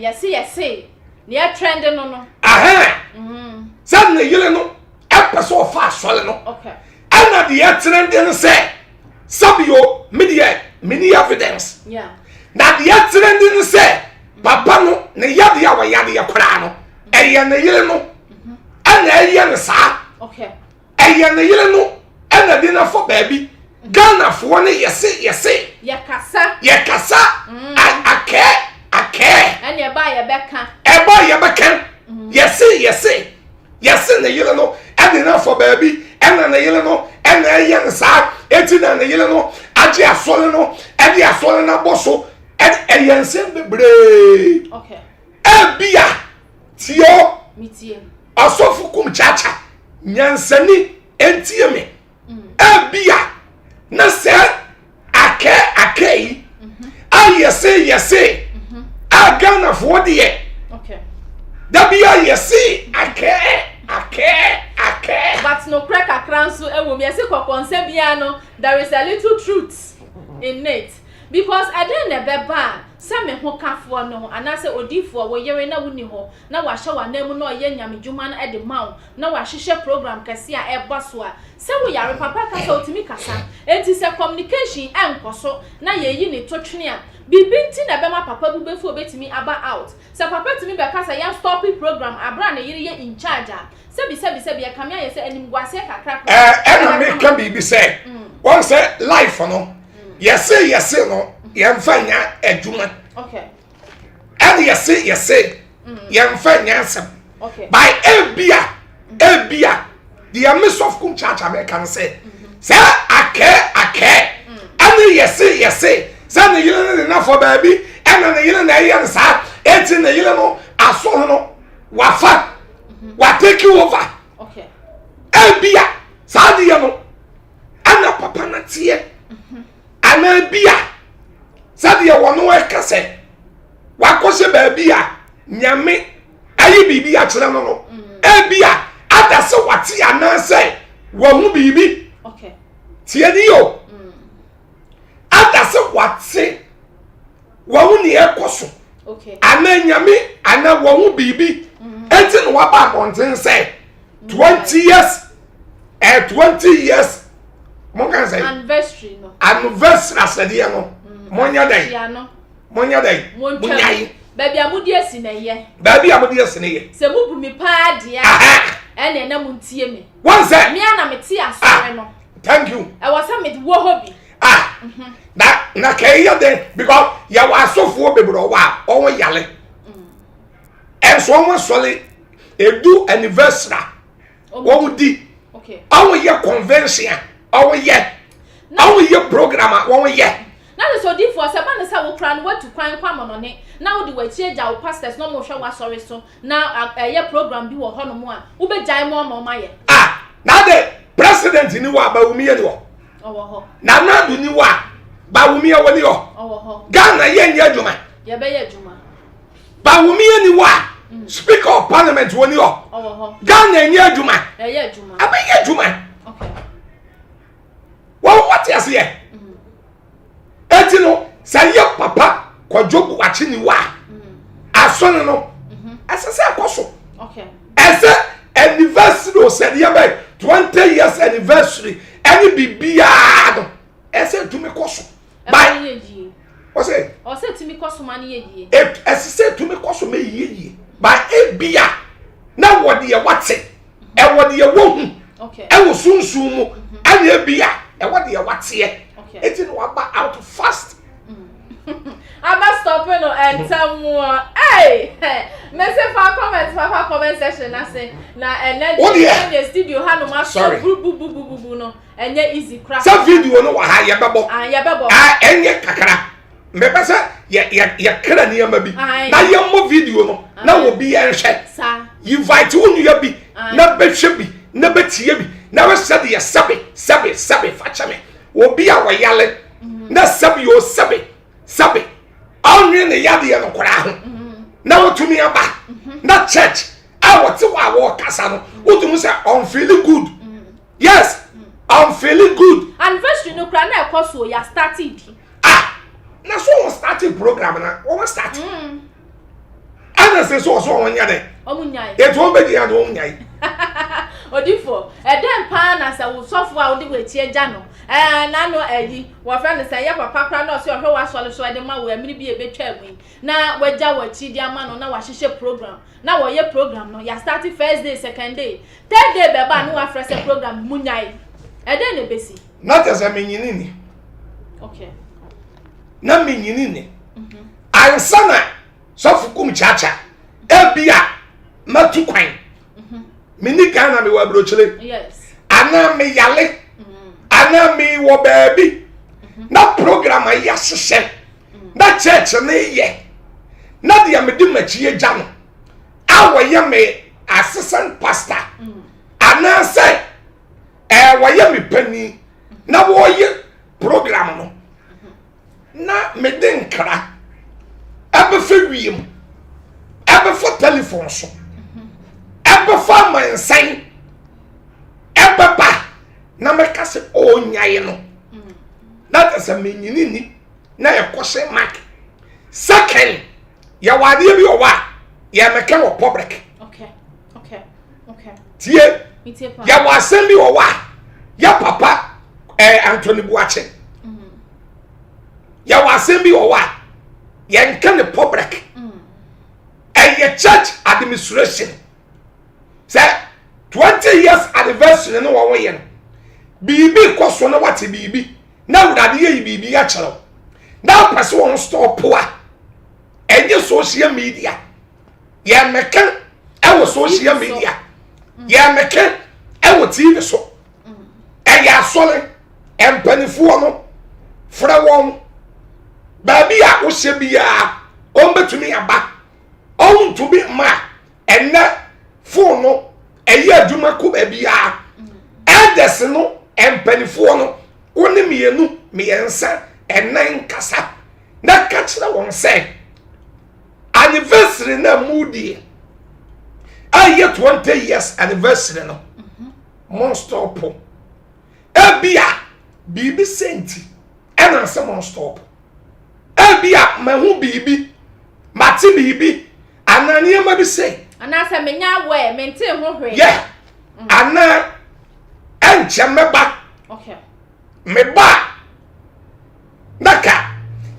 Yɛse yɛse nea trend no no. Mm-hmm. Sɛ ne yere no ɛpɛ sɛ ɔfa asɔre no. Ɛna deɛ trend no sɛ sɛbio me deɛ meni evidence. Na deɛ trend no sɛ papa no ne yadeɛ a wɔyadeɛ koraa no ɛyɛ ne yere no mm-hmm. ɛna ɛyɛ no saa. Ɛyɛ ne yere no ɛna de no afɔ baabi. Ghanafoɔ no yɛse yɛse. Yɛkasa. Yɛkasa. Mm. Akɛɛ akɛɛ. Ɛna ɛba yɛbɛka. Ɛba yɛbɛka. Mm. Yɛse yɛse yɛse ne yere no ɛde no afɔ baabi ɛna ne yere no ɛna ɛyɛ no saa eti na ne yere no agye asɔre no ɛde asɔre no abɔ so ɛyɛ nsɛm bebree. Okay. Ebia tie o. Ɔsɔfo kum kyakya nyansani ntie me. Mm. Ebia na sɛ akɛ akɛ yi mhm. a yɛse yɛse mhm. a Ghanafoɔ deɛ dabi a yɛse akɛ akɛ akɛ. But nokorɛ kakra nso ɛwɔ mu yɛse kɔkɔnsa biara no there is a little truth in it because ɛdɛn na ɛbɛba a sɛ me hokafoɔ no anaasɛ odiyifoɔ wo yere na wonni hɔ na wahyɛ w'ananmu na ɔyɛ nyamedwuma no de ma wo na wahyehyɛ program kɛseɛ a ɛba so a, sɛ wo yare papa ka sɛ ɔtumi kasa, enti sɛ communication ɛnkɔ so na yɛyi ne to twene a, biribi nti na ɛbɛma papa bu bɛfu ɔbɛtumi aba out. Sɛ papa tumi bɛka sɛ yɛn stop program aberɛ a ne yere yɛ in charge a, sɛbi sɛbi sɛbi ɛkame ayɛ sɛ animguaseɛ kakra koraa Ɛna meka biribi sɛ, wɔn sɛ life no, yɛse yɛse no, yɛmfa nya adwuma. Okay. Ɛne yɛse yɛse yɛmfa nyɛ asɛm by ebia ebia deɛ me sɔfo kum kyaakyaa mɛka no sɛ sɛ akɛɛ akɛɛ ɛne yɛse yɛse sɛ ne yere ne ne nafɔ baabi ɛna ne yere na ɛyɛ no saa eti ne yere no aso no wafa wa take over ebia saa deɛ no ɛna papa no teɛ anaa bia sɛdeɛ wɔn ɛka sɛ wakɔhyɛ baabi a nyame ayi biribi akyerɛ no no mm. ebi a ada sɛ wate anaasɛ wahu biribi tie ni o mm. ada sɛ wate wahu nea ɛkɔ so anaa nyame anaa wahu biribi mm. eti na waba abɔnten sɛ 20 years ɛ 20 years mo kan sɛ anniversary no anniversary asɛdeɛ no mo nyɛ dɛ mo nyɛ dɛ mo nyae baabi a mo di esi na yɛ baabi a mo di esi na yɛ sɛ mo bu mi paa deɛ ɛna ɛna mo ntie mi wɔn sɛ mi a na mi te asɔre no thank you ɛwɔ sɛ mi wɔ hɔ bi ah mhm. na na kɛyi yɛ dɛ because yɛ wɔ asɔfoɔ bebree wɔ a wɔn yale ɛnso wɔn asɔre edu anniversary wɔn di wɔn yɛ convention a wɔn yɛ wɔn yɛ program a wɔn yɛ. Na sɛ sɛ odiifoɔ sɛ ba ne sɛ wo koraa no woatu kwan kɔ amɔnɔne na wode w'akyi agya wo pastors na wɔn hwɛ w'asɔre so na ɛyɛ program bi wɔ hɔnom a wobɛgyae mu ama wɔn ayɛ. Ah na de president ni wɔ a Bawumia ni wɔ. Ɔwɔ hɔ. Nana Addo ni wɔ a Bawumia wɔ ni hɔ. Ɔwɔ hɔ. Ghana yɛ nyɛ adwuma. Yɛbɛyɛ adwuma. Bawumia ni wɔ a speaker of parliament wɔ ni hɔ. Ghana nyɛ adwuma. Ɛyɛ adwuma. Abɛyɛ adwuma. Wɔn wɔte aseɛ. Eti no sɛ yɛ papa Kwadwo Boakye. Sɛdeɛ bɛyɛ 20 years anniversary ɛne biribiara no, ɛsɛ tumi kɔ so. Ɛma no yɛ yie. Ɔsɛ. Ɔsɛ tumi kɔ so ma no yɛ yie. Ɛsɛ sɛ tumi kɔ so ma yie yie. Ba ebia na wɔ deɛ wate, ɛwɔ deɛ wɔhu, ɛwɔ sunsun mu, ɛna ebia ɛwɔ deɛ wateɛ. Eti na waba out fast. Aba stop no ɛntɛm wɔ. Hey! Mese fa comment fa fa comment section na se na ɛnɛ deɛ yɛ studio ha no ma so bububububu no. Ɛnyɛ easy koraa. Sɛ video no wɔ ha yɛbɛbɔ. Ah yɛbɛbɔ. Ah ɛnyɛ kakra. Mepɛ sɛ yɛ yɛ yɛkra nneɛma bi na yɛmmɔ video no na obi yɛnhwɛ. Saa. Invite wo nua bi na bɛhwɛ bi na bɛtie bi na bɛ sɛdeɛ sɛbe sɛbe sɛbe fa kyɛ me. Obi a wɔyale mhm. na sɛbe o sɛbe sɛbe ɔnwe ne yadeɛ no koraa ho mhm. na wɔtumi aba mhm. na church a wɔte hɔ a wɔrekasa no wotumi sɛ ɔnfeeli good. Yes, I'm feeling good. Anniversary no kura na ɛkɔ so ya starting bi. Ah, na so wɔn starting program na wɔn start. Mm. Ɛna sɛ so ɔso wɔn nya dɛ. Wɔn nya yi. Etu wɔn bɛ di ya na wɔn nya yi. Odifo, ɛdɛn paa na sɛ wo sɔfo a wode w'akyi agya no, ɛɛ n'ano ayi, wɔfrɛ no sɛ ɛyɛ papa koraa na ɔsɛ ɔhwɛ w'asɔre so ɛde ma wo ɛmere bi a ebetwa mu yi, na wagya w'akyi de ama no na wahyehyɛ program. Na wɔyɛ program no yɛastarte first day second day third day bɛba a ne wafrɛ sɛ program no munyae ɛdɛn na ɛbɛsi. Na kyɛ sɛ menyini ni. Okay. Na menyini ni. Mhm. Ansa na sɔfo kum kyakya ebi a matu kwan. Mhm. Meni Ghana mewɔ aburokyire. Yes. Anaa meyale. Mhm. Anaa mewɔ baabi. Na program a yɛahyehyɛ. na church no yɛ na deɛ mede m'akyi agya no a wɔyɛ me assistant pastor anaasɛ ɛɛ wɔyɛ me panin na wɔyɛ program no na mede nkra ɛbɛfa wiem ɛbɛfa telephone so ɛbɛfa amansan ɛbɛba na mɛka sɛ ɔnyae no na kyɛ sɛ menyini ni na yɛkɔhyɛ mark second yɛwɔ adeɛ bi wɔ hɔ a yɛmɛka wɔ public tie yɛwɔ asɛm bi wɔ hɔ a yɛ papa ɛɛ eh, Anthony Buakye mm. yɛwɔ asɛm bi wɔ hɔ a yɛnka ne public mm. ɛyɛ church administration sɛ 20 years anniversary no wɔn yɛ no biribi kɔ so na wate biribi na awurade yɛ yi biribi akyerɛ wo na wopɛ sɛ wɔn stop a ɛnyɛ social media yɛmmɛka ɛwɔ social media yɛmmɛka ɛwɔ tv so ɛyɛ asɔre mpanimfoɔ no frɛ wɔn baabi a wohyɛ biara wɔn bɛtumi aba wɔn ntumi mma ɛnɛ fon no ɛyɛ adwuma kɔ baabiara elders no mpanimfoɔ no wo ne mmienu mmiɛnsa ɛnan kasa na ka kyerɛ wɔn sɛ anniversary na mu deɛ ɛyɛ 20 years anniversary no mo stop ebia biribi sɛ nti ɛna sɛ mo stop ebia mahu biribi mate biribi anaa nneɛma bi sɛ. Anaasɛ menya aware mente ho hwee. Yɛ mm. anaa ɛnkyɛ mɛba. Okay. Meba na ka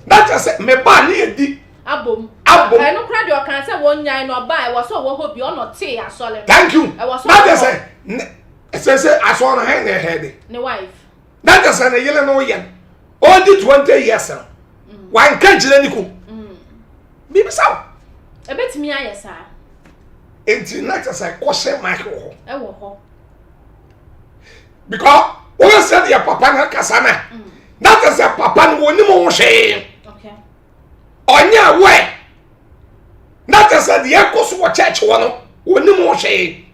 na kyerɛ sɛ meba ne yɛ di. Abom. Abom. Ɛno kora deɛ ɔkan sɛ wɔn nyan no ɔba ɛwɔ sɛ ɔwɔ hɔ bi ɔna ɔte asɔre no. Thank you. Ɛwɔ sɛ ɔwɔ hɔ. Na kyerɛ sɛ ɛsɛ sɛ asɔre no hɛn na ɛhɛn de. Ne wife. Na kyerɛ sɛ ne yere no yɛ no ɔdi 20 years no mm. wanka nkyerɛ ne kun. Mm. Bibisa wo. Ebetumi ayɛ saa. Nti na kyerɛ sɛ kɔhyɛ mic wɔ hɔ. Ɛwɔ hɔ. Because wɔyɛ sɛ deɛ papa no kasa no mm. na kyerɛ sɛ papa no wɔnim ho hwee. Ɔnyɛ aware. Na kyerɛ sɛ deɛ ɛkɔ so wɔ church hɔ no wɔnim ho hwee.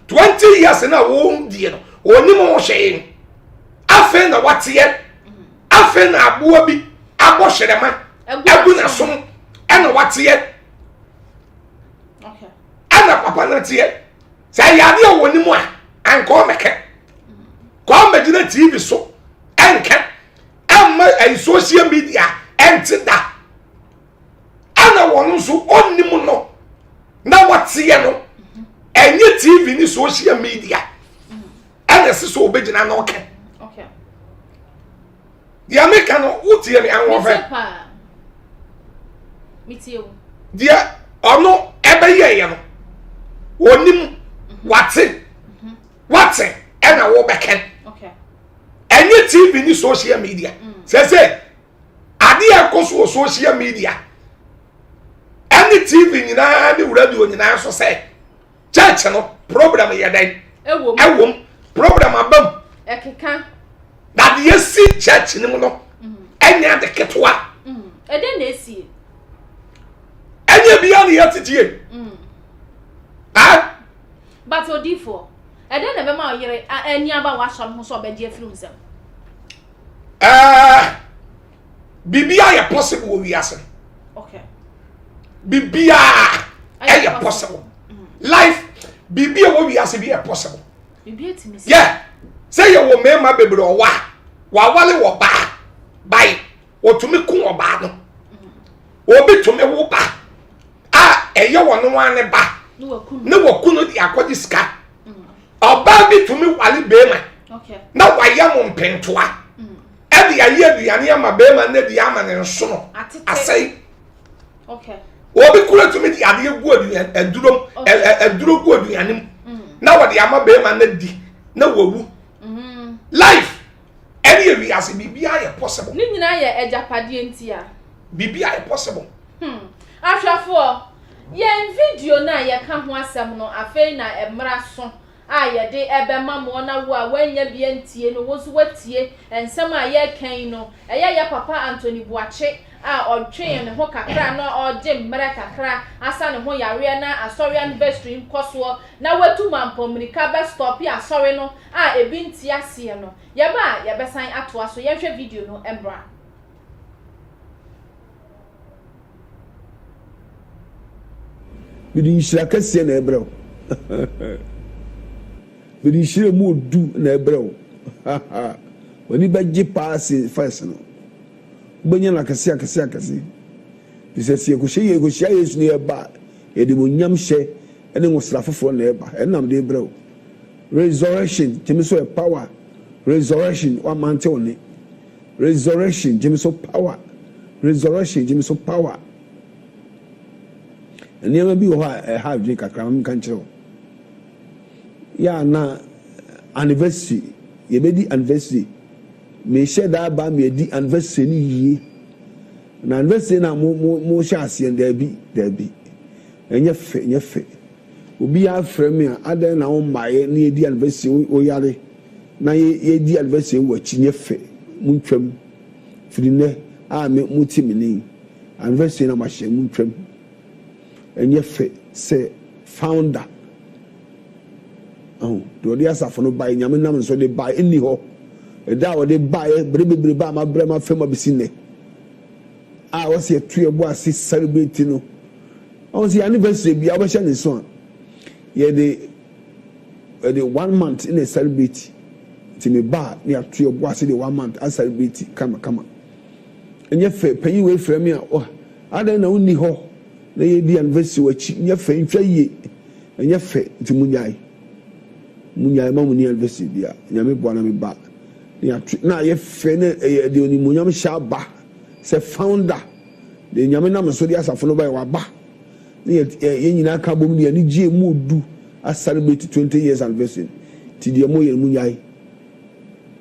20 years na wɔn die no wɔnim ho hwee. Afei na wateɛ. Afei na aboa bi abɔ hwerɛma agu n'asom ɛna wateɛ ɛna papa no teɛ sɛ ɛyɛ adeɛ a wɔ ne mu a anka ɔmɛkɛ kɔ ɔmɛgyina tv so ɛnkɛ ɛmma ɛyi social media ɛnte da ɛna wɔn nso ɔnnim no na wateɛ no ɛnyɛ tv ne social media. Ɛna ɛsɛ sɛ ɔbɛgyina na ɔka. Deɛ meka no wotie me ahoɔfɛ. Deɛ ɔno ɛbɛyɛeɛ no ɔnim mhm. wate mhm. wate ɛna wɔbɛka. Ɛnyɛ TV ne social media. Mm. Sɛ sɛ adeɛ ɛkɔ so wɔ social media ɛne TV nyinaa ne radio nyinaa so sɛ. Church no problem yɛ dɛn? Ɛwom. Problem aba mu. Ɛkeka. Na deɛ esi church no mu no mm. ɛnyɛ ade ketewa. Mm. Ɛdɛn na esie? Ɛnyɛ bia na yɛtetie. Mm. Ah? But odiifoɔ, ɛdɛn na ɛbɛma ɔyere ani aba w'asɔre ho sɛ ɔbɛgye afiri nsam? Ɛɛ. Biribiara yɛ possible wɔ wiase. Okay. Biribiara ɛyɛ possible. Mm. Life biribi a wɔ wiase bi yɛ possible. Biribi etimi si. Yeah. Sɛ yɛ wɔ mmarima bebree ɔwɔ a wawale wɔ baa bae wɔtumi ko ɔbaa no. Mm. Obi tumi wo ba a ɛyɛ wɔn no ne ba ne wɔku no de akɔgye sika. Mm. Ɔbaa bi tumi wale bɛrima na wayɛ mo mpentoa. Ɛde ayɛ aduane ama bɛrima no adi ama ne nsono asɛe. Obi kura tumi de adeɛ gu aduane aduro aduro gu aduane mu mm. na wɔde ama bɛrima no adi na wawu. Mm-hmm. Life ɛne yɛ wiase biribiara yɛ possible. Ne nyinaa yɛ agyapadeɛ nti a. Biribiara yɛ possible. Hmm. Ahwɛfoɔ, yɛn video no a yɛka ho asɛm no afei na ɛmmra so. a yɛde rebɛma mo na wo a woannya bi antie no, wo nso woatie nsɛm a yɛreka yi no. Ɛyɛ yɛ papa Anthony Boakye a ɔtwee ne ho kakra na ɔregye mmerɛ kakra asa ne ho yareɛ na asɔre anniversary nkɔsoɔ na watu mampɔ mmirika bɛ stɔpe asɔre no a ebi nte aseɛ no. Yɛba a yɛbɛsan atoa so. Yɛnhwɛ video no mmra. Mede nhyira kɛseɛ na ɛbrɛ wo. Mede nhyira mu odu na ɛbrɛ wo. W'ani bɛgye paa sen first no. Wobɛnya no akɛse akɛse akɛse. Firi sɛ sɛ yɛkɔhyɛ yɛkɔhyia Yesu na yɛba a, yɛde onyam hyɛ ne nwosra foforɔ na ɛba. Ɛno na mede brɛ wo. Resurrection, gyeme so ɛ power. Resurrection, woamante wo nne. Resurrection gyeme so power Resurrection gyeme so power Nneɛma bi wɔ hɔ a ɛha adwene kakra ma menka nkyerɛ wo yɛ a na anniversary yɛbɛdi anniversary mehyɛ daa ba meadi anniversary no yie na anniversary na mo mo mo hyɛ aseɛ daabi daabi ɛnyɛ fɛ ɛnyɛ fɛ Obiara frɛ me a adɛn na wo mmaeɛ na yɛdi anniversary wo yare na yɛdi anniversary wɔ akyi nyɛ fɛ montwam firi nnɛ a me mote me nne yi anniversary na mahyɛ montwam ɛnyɛ fɛ sɛ founder ahu deɛ ɔde asafo no baeɛ nyame nam nso de baeɛ nni hɔ ɛda a ɔde baeɛ bere bebrebe a mabrɛ mafam abɛsi nnɛ a wɔsi ɛto yɛ bo ase celebrate no Ɔn sɛ yɛ anniversary bia wobɛhyɛ ne nso a yɛde yɛde one month na celebrate nti me ba a na yɛato yɛ bo ase de one month a celebrate kama kama ɛnyɛ fɛ panyin wei frɛ me a oh adɛn na wonni hɔ na yɛdi anniversary wɔ akyi nyɛ fɛ ntwa yie ɛnyɛ fɛ nti munyae munyae ma munni anniversary bia nyame boa na me ba na yɛato na ayɛ fɛ na ɛyɛ de onimuonyam hyɛ aba sɛ founder Deɛ Nyame nam so de asafo no baeɛ, waba ne yɛ yɛn nyinaa ka bom de anigyeɛ mu odu a celebrate 20 years anniversary no. Nti deɛ moyɛ no monyae.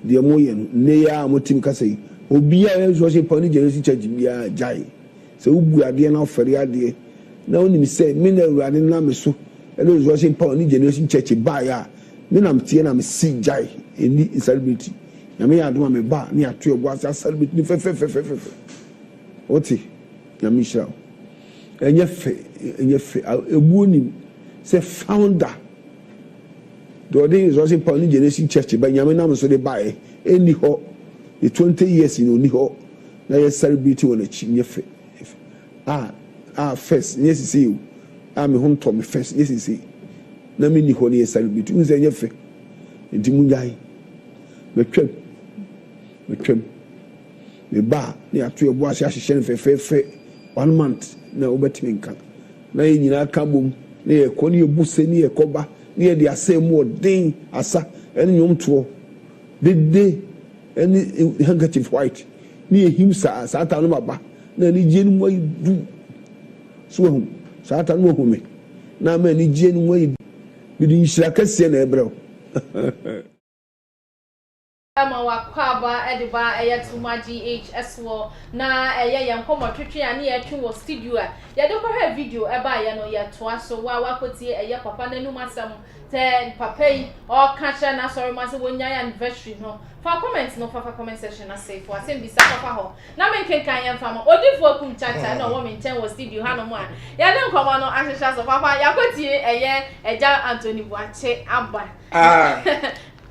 Deɛ moyɛ no, nnɛ yi ara a mote me kasa yi, obiara a ɔyɛ Resurrection Power ne Generation Church biara gyae. Sɛ wobu adeɛ na wofɛre adeɛ na wonim sɛ me na Awurade nam me so de Resurrection Power ne Generation Church baeɛ a, me na meteɛ na mese gyae, ɛnni celebrate. Nyame yɛ adom a meba a ne yɛato yɛn bo ase a celebrate no fɛfɛfɛfɛfɛ. Wote? Nyame nhyira wo. Ɛnyɛ fɛ, ɛnyɛ fɛ. Ebuo nim sɛ founder deɛ ɔde Resurrection Power ne Generation Church ba Nyame nam so de baeɛ ɛnni hɔ. The 20 years no ɔnni hɔ na yɛ celebrate wɔ n'akyi. Nyɛ fɛ. A a first nyɛ sisei o. A me ho ntɔ me first nyɛ sisei. Na menni hɔ na yɛ celebrate. Wohu sɛ ɛnyɛ fɛ. Nti munyae. Matwam. Matwam. Me ba a, na yɛato yɛn bo ase ahyehyɛ no fɛfɛɛfɛ one month na wobɛtumi nka. Na yɛn nyinaa ka bom na yɛkɔ na yɛbu se na yɛkɔba na yɛde asa mu ɔden asa. Ɛne nnwomtoɔ, dede ɛne handkerchief white ne yɛhim saa, saa time no maba na anigyeɛ no mu ayɛ du. So wahu? Saa time no wahu me na ama anigyeɛ no mu ayɛ du. Mede nhyira kɛseɛ na ɛbrɛ wo. Ma w'akwaaba de ba ɛyɛ Tuma GH soɔ na ɛyɛ yɛn nkɔmmɔ twetwe a ne yɛtwe wɔ studio a yɛde kɔhwɛ video ɛbaeɛ no yɛtoa so wo a woakɔtie ɛyɛ papa no anum asɛm sɛ papa yi ɔka kyerɛ n'asɔrema sɛ wɔnyae anniversary no fa comment no fafa comment section ase fo asɛm bisa fafa hɔ na menkenkan yɛn fa ma odifoɔ kum kyakya na ɔwɔ me nkyɛn wɔ studio hanom a yɛde nkɔmmɔ no ahyehyɛ so papa yɛakɔtie ɛyɛ agya Anthony Boakye aba ah.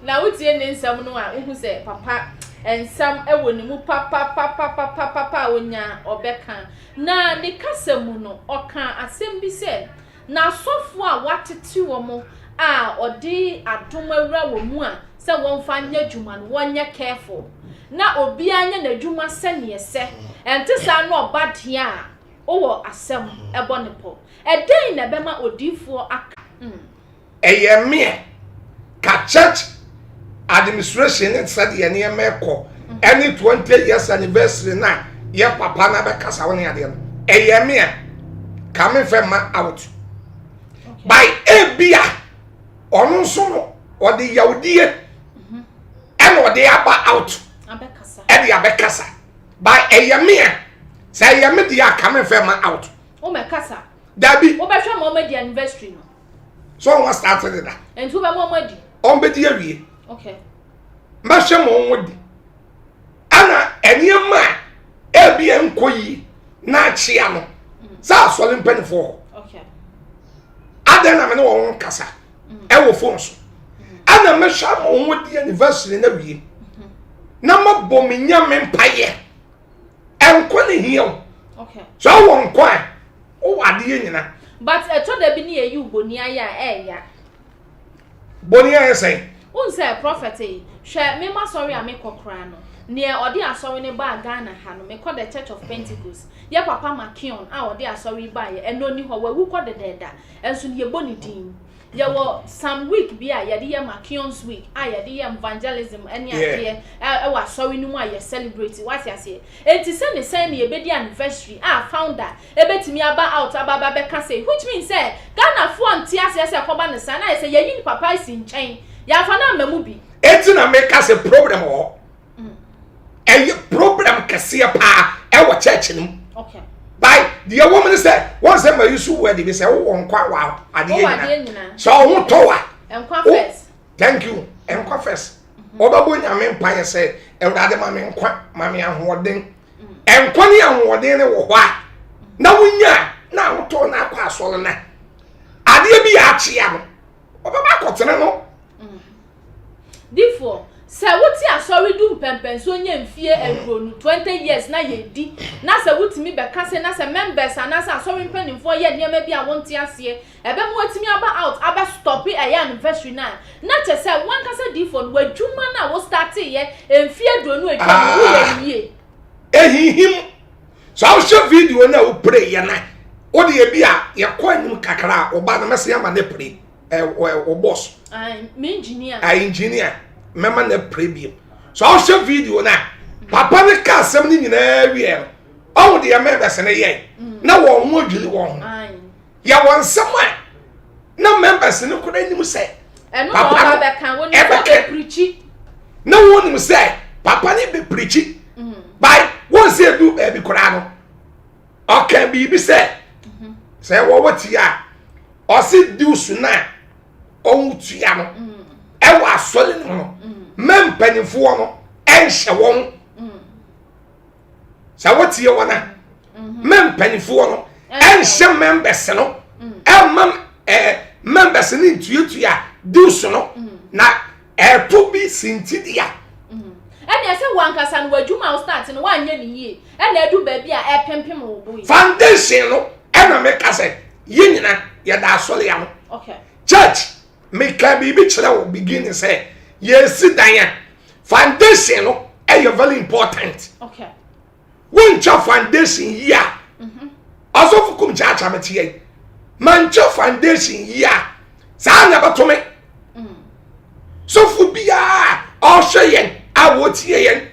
Na wotie ne nsɛm no a, wohu sɛ papa nsɛm wɔ ne mu papapapapapapa a onya a ɔbɛka. Na ne kasa mu no, ɔkaa asɛm bi sɛ, N'asɔfoɔ a wɔatete wɔn a ɔde adom awura wɔn mu a sɛ wɔmfa nyɛ adwuma no, wɔnyɛ careful. Na obiara nyɛ n'adwuma sɛdeɛ ɛsɛ. Ɛnte saa na ɔba deɛ a, wowɔ asɛm bɔ ne pɔ. Ɛdɛn na ɛbɛma odiyifoɔ aka? Mm. Ɛyɛ me a, ka church administration ne sɛdeɛ nneɛma ɛkɔ ɛne 20 years anniversary na yɛ papa na bɛkasa wo ne adeɛ no ɛyɛ me a ka me fɛ ma out by ebia ɔno nso no ɔde yawdie ɛna ɔde aba out ɛde abɛkasa by ɛyɛ me a sɛ ɛyɛ me deɛ a ka me fɛ ma out. Womɛkasa. Dabi. Wobɛhwɛ ma ɔmadi anniversary no. So wɔn start de da. Nti wobɛma wɔn adi. Wɔn bɛdi awie. Okay. Mɛhwɛ ma wɔn adi. Ɛna nneɛma a ebi nkɔ yie na akyea no sɛ asɔre mpanimfoɔ hɔ. Okay. Adɛn na me ne wɔn kasa mm. ɛwɔ phone so. Mm. Ɛna mɛhwɛ ma wɔn adi anniversary na wie. Mm-hmm. Na mabɔ me nyame mpaeɛ. Nkwa ne hia o. Sɛ ɔwɔ nkwa a, wowɔ adeɛ nyina. But ɛtɔ da bi ne yɛyi wo boni ayɛ a ɛɛya. Boni ayɛ sɛn? Wohu sɛ prophet yi, hwɛ me m'asɔre a mekɔ koraa no, neɛ ɔde asɔre no baa Ghana ha no, mekɔ the Church of Pentecost, yɛ papa Makeon a ɔde asɔre yi baeɛ, ɛnnɛ ɔnni hɔ, wawu kɔ dedaada, nso no yɛbɔ ne din. Yɛwɔ some week bi a yɛde yɛ Makion's week a yɛde yɛ evangelism ne adeɛ ɛwɔ asɔre no mu a yɛ celebrate wate aseɛ. Enti sɛ ne sɛn na yɛbɛdi anniversary a founder ɛbɛtumi aba out aba aba bɛka sei which means sɛ Ghanafoɔ nte aseɛ sɛ ɛkɔba no saa na ayɛ sɛ yɛyi ne papa asi nkyɛn yɛamfa no amma mu bi. Enti na meka sɛ problem wɔ hɔ. ɛyɛ problem kɛseɛ paa ɛwɔ church no mu by deɛ wɔm ne sɛ wɔn sɛ ma yi so wɔ adi bi sɛ wowɔ nkwa wɔ adeɛ nyina sɛ ɔho tɔ wa thank you nkwa first mhm. wɔbɛbɔ nyame mpaeɛ sɛ awurade ma me nkwa ma me ahoɔden mm. nkwa ne ahoɔden ne wɔ hɔ a na wonya na ahotɔ na akɔ asɔre na adeɛ bi yɛ akyea no wɔbɛba akɔtena no mm. Difoɔ, sɛ wote asɔre du mpɛmpɛnsoɔ nya mfie aduonu, 20 years, na yɛdi, na sɛ wotumi bɛka se na sɛ members anaasɛ asɔre mpanimfoɔ yɛ nneɛma bi a wonte aseɛ, ɛbɛma watumi aba out abɛ stɔpe ɛyɛ anniversary no a, na kyerɛ sɛ wankasa difoɔ no, w'adwuma no a wo starteeɛ mfie aduonu atwa no, woyɛ no yie. Ehinhim. Sɛ wohwɛ video no a wopere yɛ no a, wode ebi a yɛkɔ anim kakra a, ɔba no mɛsɛ ama no apire. wo boss me engineer a engineer mɛma no apire bio so ɔhwɛ video no a papa no ka asɛm no nyinaa wie no ɔwo deɛ members no yɛ mm. na wɔn ho adwiri wɔn ho yɛwɔ nsɛm a na members no kora anim sɛ papa no ɛbɛka na wɔnim sɛ papa no bɛpirikyi mm. by wɔn sɛ edu baabi koraa no ɔka biribi sɛ sɛ wɔwɔ tia a ɔse dues no a ɔntua no ɛwɔ asɔre no ho mɛ mpanyinfoɔ no ɛnhyɛ wɔn sɛ wotie wɔn a mɛ mpanyinfoɔ no ɛnhyɛ members no ɛmma ɛɛ members no ntuatua dues no na Ɛto bi sintidua. Ɛnna ɛsɛ wo ankasa no w'adwuma a wo start no woanyɛ no yie ɛna adu baabi a ɛpempem wo bo yi. Foundation no ɛna meka sɛ yɛn nyina yɛda asɔre ano. Okay. Church meka biribi kyerɛ wo beginning sɛ yɛsi dan a foundation no ɛyɛ very important. Okay. Wontwa foundation yi a ɔsɔfo kum kyaakya me teɛ yi mantwa foundation yi a saa na ɛbɛto me. Sɔfo biara a ɔhwɛ yɛn a wɔtie yɛn,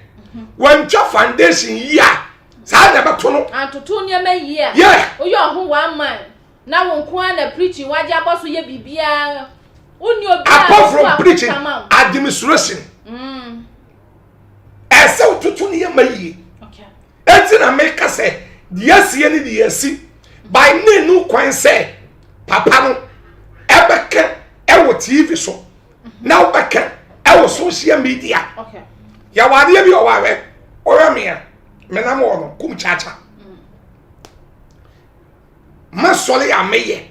wɔntwa foundation yi a saa na ɛbɛto no. Antoto nneɛma yie a. Yeah. Woyɛ ɔho one man na wo nko ara na preaching wagye abɔ so yɛ biribiara. Wonni obi a Apart from preaching, administration. Ɛsɛ wototo nneɛma yie. Eti na meka sɛ deɛ asie ne deɛ asi by ne nu kwan sɛ papa no ɛbɛka ɛwɔ TV so na wobɛka ɛwɔ social media. Yɛwɔ adeɛ bi ɔwɔ awɛ ɔyɛ mea menam wɔ no kum kyakya. Masɔre a meyɛ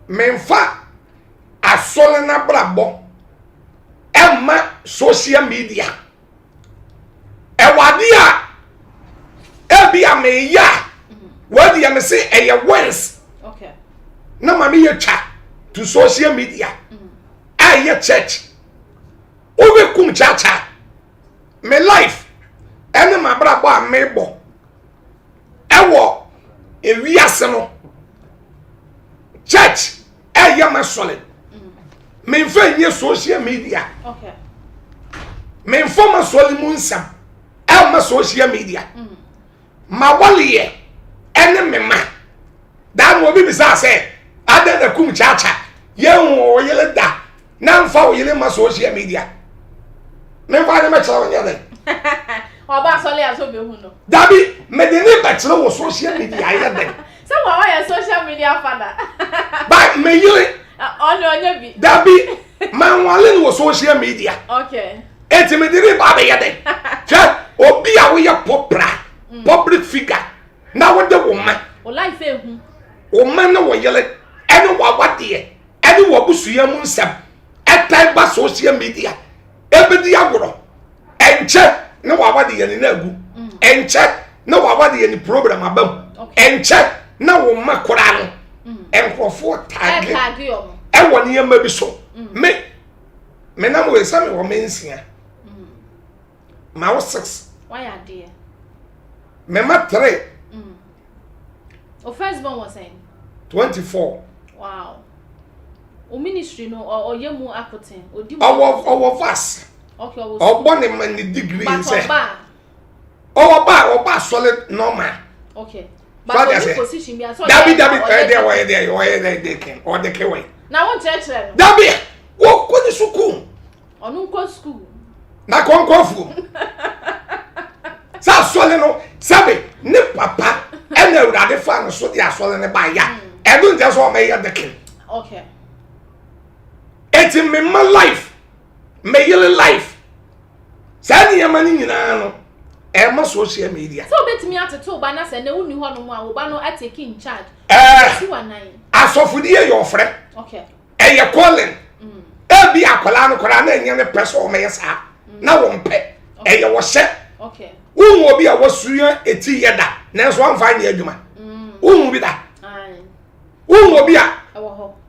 memfa asɔre n'abrabɔ ɛma social media. Ɛwɔ adeɛ a ebi a meyɛ a wɔadi yɛ me se ɛyɛ wins na ma meyɛ twa to social media a ɛyɛ church wobɛkum kyakya me life ɛne m'abrabɔ a mebɔ ɛwɔ ewiase no church ɛyɛ ma sɔre memfa nyɛ social media memfa ma sɔre mu nsɛm ɛma social media ma wɔleyɛ ɛne me ma daa na obi bisa sɛ adɛn na kum kyaakya yɛn wo yere da na nfa wo yere ma social media memfa ne mɛkyerɛ wo nyɛ dɛn ɔba asɔle a so bɛhu no dabi mede ne bɛkyerɛ wɔ social media ayɛ dɛn sɛ wɔ ɔyɛ social media fada ba me yere ɔne ɔnyɛ bi dabi manwale no wɔ social media okay enti mede ne ba bɛyɛ dɛn hwɛ obi a woyɛ pɔpra mm. public figure na wode wo ma wo life ehu wo ma ne wo yere ɛne wawadeɛ ɛne w'abusua mu nsɛm ɛtae ba social media ɛbɛdi agorɔ ɛnkyɛ na wawa de yɛne no agu mm. ɛnkyɛ na wawa de yɛne program aba mu ɛnkyɛ na wo mma koraa no mm. nkurɔfoɔ taage ɛwɔ nneɛma bi so mm. me me nam wɔ sɛ mewɔ me nsia ma wo six mema three O first born was sɛn? 24. Wow. O ministry no ɔyɛ mu akoten. Odi mu. Ɔwɔ ɔwɔ verse. Okay, ɔwɔ. Ɔbɔ ne ma ne degree But sɛ. ɔba. Ɔwɔ ba ɔba solid normal. Okay. But ɔni position bi a so ɔyɛ. Dabi dabi ɛyɛ deɛ ɔyɛ deɛ ɔyɛ deɛ de ken ɔde ke wɛ. Na wɔn kyerɛkyerɛ no. Dabi wɔkɔ ne sukuu. Ɔno nkɔ sukuu. Na kɔnkɔ afuo. Sɛ asɔre no sɛbe ne papa ɛna awurade fa no so de asɔre no ba ya ɛno nkyɛ sɛ ɔmɛyɛ dekin. Okay. Eti mema life meyere life saa nneɛma no nyinaa no ɛma social media. Sɛ obetumi atete wo ba na sɛ na wonni hɔ nom a wo ba no atake in charge. Ɛɛ asɔfodie yɛ ɔfrɛ. Okay. ɛyɛ calling mm. ebi akwadaa no koraa na ɛnyɛ ne pɛ sɛ ɔmɛyɛ saa mm. na wɔn pɛ ɛyɛ wɔhyɛ wohu obi a wɔsua eti yɛ da nanso wɔnfa nyɛ adwuma mm. wohu bi da wohu obi a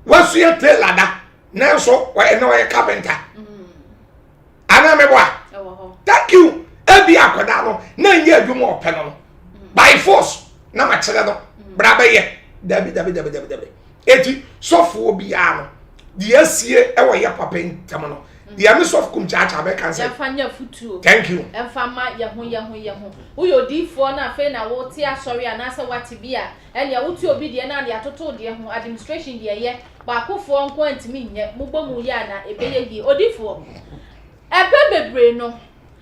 wɔsua tailor da nanso ɛnna ɔyɛ carpenter anaa mɛboa thank you ebi akwadaa no na nyɛ adwuma ɔpɛ no no by force na ma kyerɛ no bra bɛyɛ dabi dabi dabi dabi dabi eti sɔfoɔ biara no deɛ asie ɛwɔ yɛ papa ntam no deɛ me sɔfo kum kyaakyaa bɛka nsɛ yɛmfa nyɛ futuo thank you ɛmfa ma yɛ ho yɛ ho yɛ ho woyɛ odiifoɔ na afei na wote asɔre anaasɛ woate bi a ɛnea wote obi deɛ na ade atoto deɛ ho administration deɛ yɛ baakofoɔ nko antumi nyɛ mobɔ mu yɛ a na ɛbɛyɛ yie odiifoɔ ɛpɛ bebree no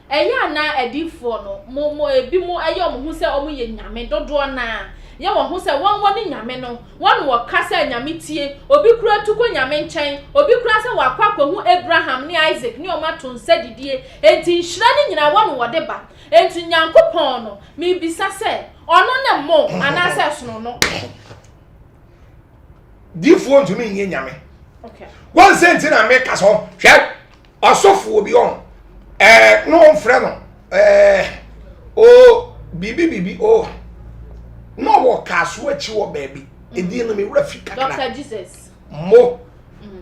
Ɛyɛ a na adiyifoɔ no, mo, mo, ebinom yɛ wɔn ho sɛ wɔyɛ nyame, dodoɔ no ara yɛ wɔn ho sɛ wɔn, wɔne nyame no, wɔn na wɔka sɛ nyame tie, obi koraa tu kɔ nyame nkyɛn, obi koraa sɛ wakɔ akɔhu Abraham ne Isaac ne wɔn ato nsa didie, enti nhyira no nyinaa wɔn na wɔde ba. Enti Nyankopɔn no, mebisa sɛ, ɔno ne mo, anaasɛ ɛsono no? Diyifoɔ ntumi nyɛ nyame. Wɔn sɛ nti na meka sɛ hwɛ ɔsɔfoɔ bi ɔn ɛɛ na wɔn frɛ no ɛɛ o biribi biribi o na ɔwɔ kaaso akyi wɔ baabi edin no mi wura fi kakra. Dr. Jesus. Mo. Mm.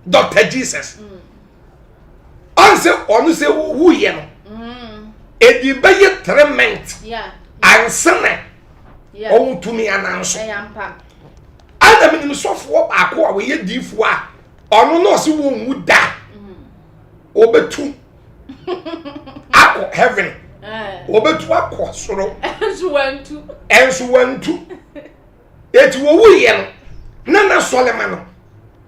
Dr. Jesus. Mm. Ɔn sɛ ɔno sɛ wuyɛ no. Mm. Edi bɛyɛ treatment. Ansa na ɔwɔ tumi ananso. Ɛna mi nim sɔfoɔ baako a wɔyɛ diifoɔ a. Ɔno na ɔse wɔnwu da. Wɔbɛtu akɔ heaven. Wɔbɛtu akɔ soro. Ɛnso wantu. Ɛnso wantu. Eti wɔwuiɛ no, na n'asɔrema no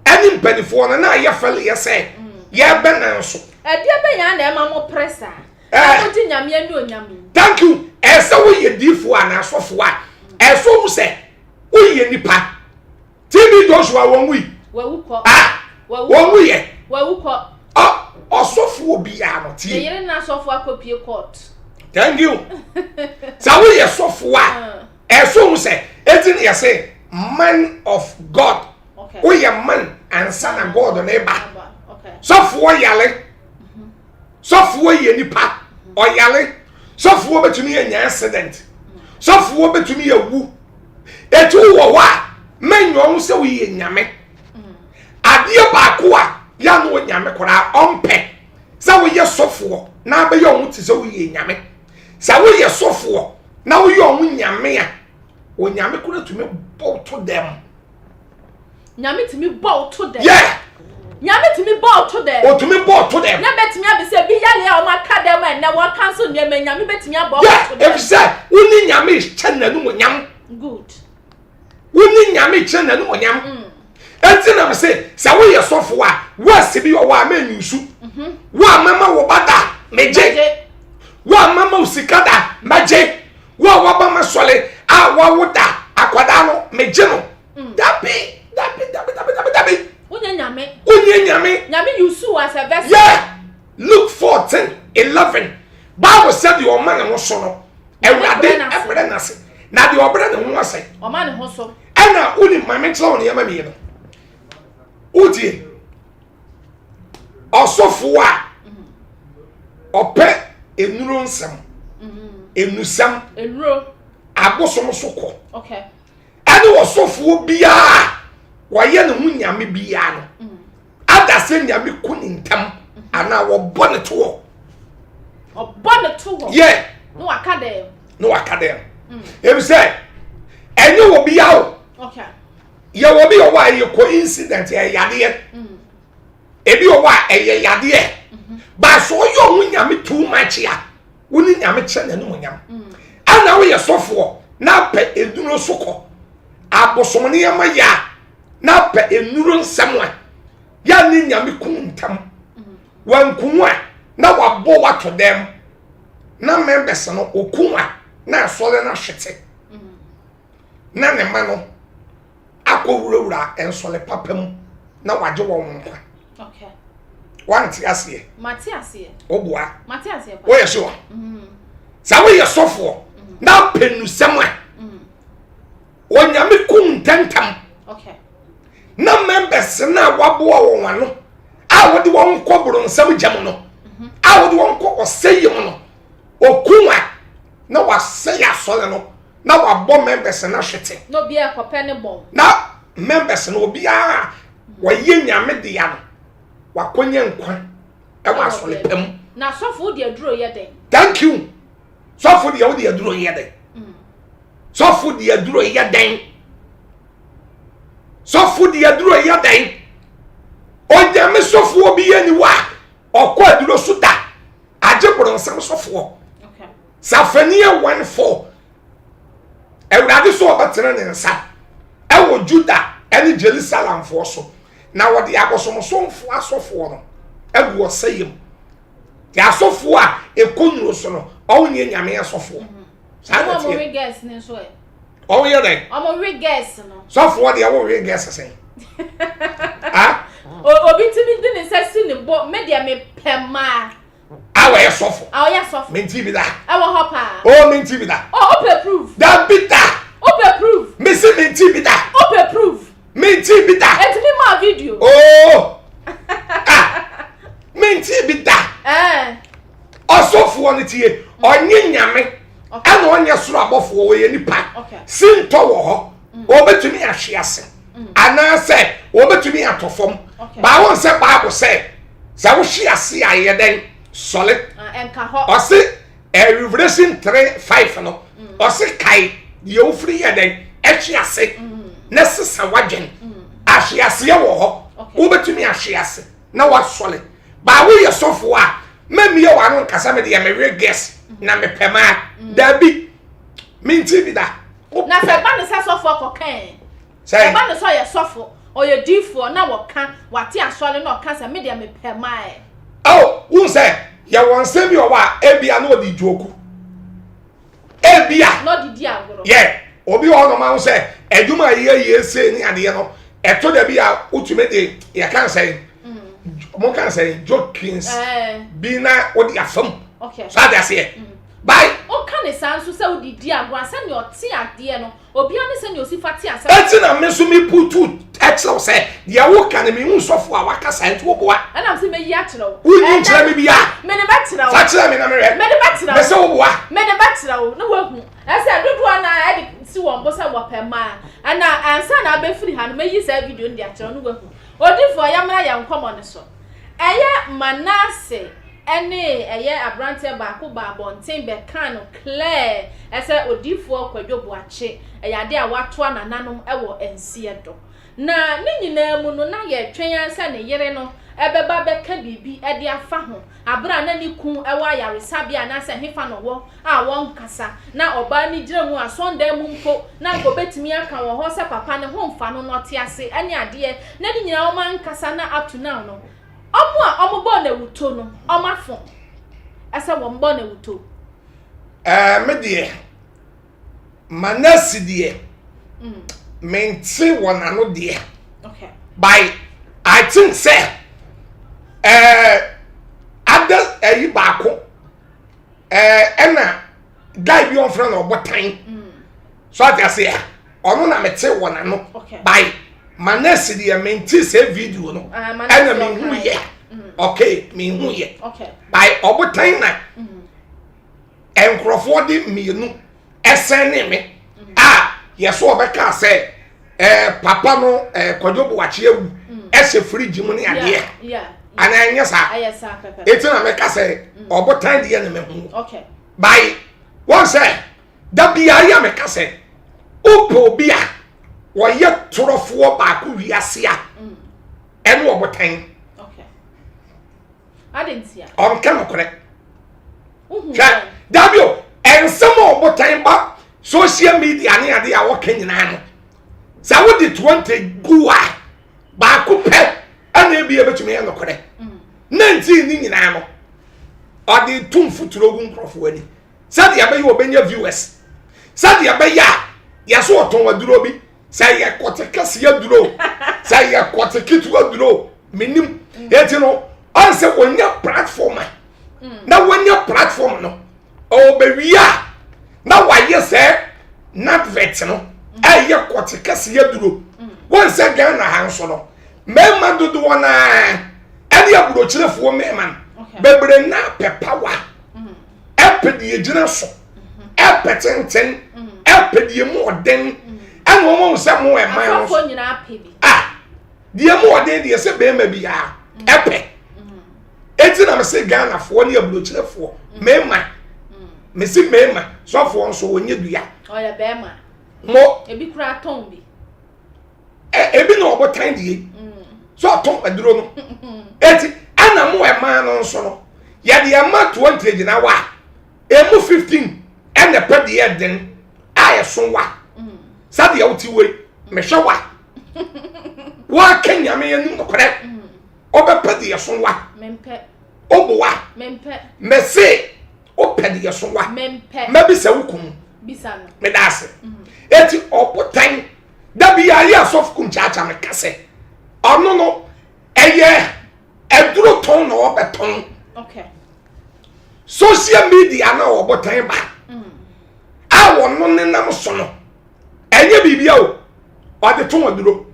ɛne mpanimfoɔ no na ayɛ fɛleyɛ sɛ yɛbɛ nanso. Ɛdeɛ bɛn ya na ɛma mo pere saa? Na mo gye Nyame anuonyam yi. Thank you. Ɛsɛ woyɛ diifoɔ anaa asɔfoɔ a, ɛsɛ wohu sɛ woyɛ nipa. TB Joshua wɔn wui. Wawu kɔ. Ah, wɔn wuyɛ. Wawu kɔ. Ɔ ɔsɔfoɔ biara no tie. Ne yere na asɔfoɔ akɔpie court. Thank you. Sɛ woyɛ sɔfoɔ a, ɛsɛ wohu sɛ eti ne yɛsɛ man of God. Woyɛ man ansa na God ne ba. Sɔfoɔ yale. Sɔfoɔ yɛ nipa. Ɔyale. Sɔfoɔ bɛtumi anya accident. Sɔfoɔ bɛtumi awu. Eti wowɔ hɔ a, mɛnyɛ ɔho sɛ woyɛ nyame. Adeɛ baako a yɛ no nyame koraa ɔmpɛ sɛ woyɛ sɔfoɔ na abɛyɛ ɔho te sɛ woyɛ nyame. Sɛ woyɛ sɔfoɔ na woyɛ ɔho nyame a, onyame koraa tumi bɔ to dɛm. Nyame tumi bɔ wo to dɛm. Yeah. Nyame tumi bɔ wo to dɛm. Otumi bɔ wo to dɛm. Na bɛtumi abisa bi yale a wɔn aka dɛm a ɛnɛ wɔn kanso nneɛma Nyame bɛtumi abɔ wo to dɛm. Yeah, efisɛ wo ne Nyame kyɛ n'anumonyam. Good. Wo ne Nyame kyɛ n'anumonyam. Enti na mese sɛ woyɛ sɔfo a wɔasi bi wɔ hɔ a mɛnyusu. Mhm. Wo a mama wo ba da megye. Wo a mama wo sika da mɛgye. Wo a waba ma sɔle a wawo da akwadaa no megye no. Mm. Dabi, dabi, dabi, dabi, dabi, dabi. Wonye nyame. Wonye nyame. Nyame use you as a vessel. Yeah. Luke 14, 11. Bible said the ɔma ne ho so no. Awurade ɛbrɛ n'ase. Na deɛ ɔbrɛ ne ho ase. Ɔma ne ho so. Ɛna woni maame kyerɛ wɔn nneɛma mmienu. Wotie. Ɔsɔfo a ɔpɛ nnuro nsɛm. Nnusɛm. Nnuro. Abosom so kɔ. Okay. Ɛne ɔsɔfoɔ biara a wɔyɛ ne ho nyame biara no mm. ada sɛ nyame ku ne ntam anaa wɔbɔ ne toɔ. Ɔbɔ ne to hɔ. Yɛ. Na waka dɛm. Na waka dɛm. Mm. Ebi sɛ ɛnyɛ wɔ bi yawo. Okay. Yɛ wɔ bi wɔ a ɛyɛ coincident ɛyɛ yadeɛ. Mm. Ebi wɔ a ɛyɛ yadeɛ. Mm-hmm. Baasa ɔyɛ ɔho nyame too much a. Wo ne nyame kyɛ n'anumonyam. Ɛna woyɛ sɔfoɔ na apɛ nnuro so kɔ. Abosom nneɛma yɛ a na apɛ nnuro nsɛm a yɛ ne nyame kum ntam. Wankum a na wabɔ wato dɛm na members no okum a na asɔre no ahwete na ne ma no akɔwurawura nsɔre papa mu na wagye wɔn nkwa. Wante aseɛ. Mate aseɛ. Woboa. Mate aseɛ pa. Woyɛ sure. Mm. Sɛ woyɛ sɔfoɔ mm. na apɛ nusɛm a mm. onyame kum ntɛntɛm. Okay. Na members no a waboa wɔn ano a wɔde wɔn kɔ boronsam gya mu no mm-hmm. a wɔde wɔn kɔ ɔsɛyɛ mu no okum a na wasɛe asɔre no na wabɔ members no ahwete. Na obiara kɔpɛ ne bɔn. Na members no obiara wɔyɛ nyame dea no wakɔnya nkwa ɛwɔ asɔre pa mu. Na sɔfo wode aduro yɛ dɛn? Thank you. Sɔfo deɛ wode aduro yɛ dɛn? Mm. Sɔfo deɛ aduro yɛ dɛn? Sɔfo deɛ aduro yɛ dɛn? Onyame sɔfoɔ bi yɛ ni wa ɔkɔ aduro so da agye borɔnsam sɔfoɔ. Safania 1 4 Awurade so ɔbɛtene ne nsa ɛwɔ Juda ɛne Jerusalemfoɔ so na wɔde abosomsomfoɔ asɔfoɔ no agu ɔsɛeɛ mu. Te asɔfoɔ a ɛkɔ nnuro so no ɔwonyɛ nyame asɔfoɔ. Mhm. Saa na teɛ. Ɔmo yɛ dɛn? Ɔmo we gɛs no. Sɔfoɔ deɛ wo we gɛs sɛn? Ah? Obi tumi de ne nsa si ne bo, me deɛ mepɛ maa. A wɔyɛ sɔfo. A ɔyɛ sɔfo. Menti bi da. Ɛwɔ hɔ paa. Oh, menti bi da. Oh, wopɛ proof. Dabi da. Wopɛ proof. Mesi menti bi da. Wopɛ proof. Menti bi da. Etumi maa video. Oh. Ah. Menti bi da. Eh. Ɔsɔfoɔ no tie. Ɔnye nyame. Ɛna ɔnyɛ soro abɔfoɔ wɔyɛ nipa. Sintɔ wɔ hɔ. Wɔbɛtumi ahwe ase. Anaasɛ wɔbɛtumi atɔ fam. Baa wɔn sɛ Bible sɛ. Sɛ wohwe ase a yɛ dɛn sɔle. Ah, Ɔse eh, Revelation 3 5 no mm. ɔse kae deɛ wofiri yɛ dɛn ɛhwe ase mm. na sesa wadwen mm. ahwe aseɛ wɔ hɔ. Wobɛtumi ahwe ase na wasɔre. Baa woyɛ sɔfoɔ a, mɛmmie w'ano nkasa me deɛ mewe guest na mepɛ maa. Daabi, menti bi da. Na sɛ ɛba ne sɛ sɔfoɔ kɔka ɛ? Ɛba ne sɛ ɔyɛ sɔfo, ɔyɛ diifoɔ na wɔka, wate asɔre na ɔka sɛ me deɛ mepɛ maa ɛ? Oh, wohu sɛ yɛwɔ nsɛm bi wɔ hɔ a ebia na ɔde dwoku. Ebia. Na ɔde di agorɔ. Yɛ, obi wɔ hɔ nom ahu sɛ adwuma a yɛyɛ yɛ sei ne adeɛ no, ɛtɔ da bi a wotumi de yɛka nsɛn, mm. mo ka nsɛn, jokins eh. bi na wode afam. Okay. So ade aseɛ. Mm. Bye. Woka ne saa nso sɛ wode di agorɔ a sɛnea ɔte adeɛ no Obiara ne sɛnea osi fa te asɛm. Enti na me nso me putu kyerɛ wo sɛ deɛ woka no mehu sɔfo a waka saa nti woboa. Ɛna mese mɛyi akyerɛ wo. Wonyi nkyerɛ me bia. Mede bɛkyerɛ wo. Fa kyerɛ me na mehwɛ. Mede bɛkyerɛ wo. Mese woboa. Mede bɛkyerɛ wo na woahu. Ɛsɛ dodoɔ no ara de si wɔn bo sɛ wɔpɛ mmaa. Ɛna ansa na abɛfiri ha no mɛyi saa video no de akyerɛ wo na woahu. Odifoɔ yɛmmra yɛn nkɔmmɔ no so. Ɛyɛ Manase ne ɛyɛ abranteɛ baako baa abɔnten bɛkaa no clear sɛ odiyifoɔ Kwadwo Boakye ɛyɛ adeɛ a watoa nananom wɔ nseɛ do. Na ne nyinaa mu no na yɛretwɛn ara sɛ ne yere no bɛba abɛka biribi de afa ho aberɛ a na ne kun wɔ ayaresabea anaasɛ hefa na ɔwɔ a wɔnkasa na ɔbaa no gyina mu asɔndan mu mpo na anka ɔbɛtumi aka wɔ hɔ sɛ papa ne ho mfa no na ɔte ase ne adeɛ na ne nyinaa wɔn ankasa na up to now no wɔn a wɔn bɔɔ no awuto no wɔn afo ɛsɛ wɔn bɔ no awuto. Ɛɛ me deɛ Manasi deɛ mm. mente wɔn ano deɛ okay. by I think sɛ ɛɛ ada ɛyi baako. ɛɛ ɛna guy bi ɔnfrɛ no ɔbotan so ate aseɛ ɔno na mete wɔ n'ano by manasi deɛ mente sɛ video no ah, ɛna mehu yɛ mm. okay mehu yɛ by ɔbotan na mm. nkurɔfoɔ de mmienu ɛsɛn ne me mm. a yɛso ɔbɛka sɛ ɛɛ papa no ɛɛ kwadwo buakye awu mm. ɛhyɛ firigye mu ne adeɛ anaa ɛnyɛ saa eti na mɛka sɛ mm. ɔbotan deɛ na mɛhu by wɔn sɛ dabi ayɛ mɛka sɛ wopɛ obi a wɔyɛ torɔfoɔ baako wiase a mm. ɛne ɔbotan ɔnka nokorɛ hwɛ dabi o nsɛm a ɔbotan ba social media ne adeɛ a wɔka nyinaa no sɛ wode 20 gu a baako pɛ ɛna ebi ebetumi yɛ nokorɛ mm. 19 ne nyinaa no ɔde to mfuturo gu nkurɔfoɔ ani sɛdeɛ ɛbɛyɛ ɔbɛnya viewers sɛdeɛ ɛbɛyɛ a yɛso ɔtɔn aduro bi sɛ yɛ kɔte kɛseɛ duro sɛ yɛ kɔte ketewa duro menim eti no ɔn sɛ wɔnya platform a na wɔnya platform no ɔbɛwie a na wayɛ sɛ nadvet no ɛyɛ kɔte kɛseɛ duro wɔn sɛ Ghana ha nso no mmarima dodoɔ naa ɛne aburokyerefoɔ mmarima no bebree naa pɛ power. ɛpɛ deɛ gyina so ɛpɛ tenten ɛpɛ deɛ mu ɔden ɛna wɔn ahu sɛ mo ɛman no so a deɛ mu ɔden deɛ sɛ bɛrima biara ɛpɛ eti na mese Ghanafoɔ ne aburokyerefoɔ mmarima mese mmarima sɔfoɔ nso wɔnyɛ dua ɔyɛ bɛrima mo ebi kura tɔn bi ebi na ɔbotan die so ɔtɔn aduro no eti ɛna mo ɛmaa no nso no yɛde ɛma 20 gyina wa emu 15 ɛna ɛpɛ deɛ ɛden a ɛso wa sɛdeɛ wote wei mehwɛ wa waka nyame anim nokorɛ ɔbɛpɛ deɛ ɛso wa ɔbo wa mɛse wopɛ deɛ ɛso wa mɛbisa wo kum meda ase eti ɔbotan da bi ayɛ asɔfo kum kyaakyaa me ka sɛ ɔno no ɛyɛ aduro tɔn na ɔbɛtɔn social media na ɔbɔtɔn ba mm. a wɔno nenam so no ɛnyɛ biribi a o ɔde tɔn aduro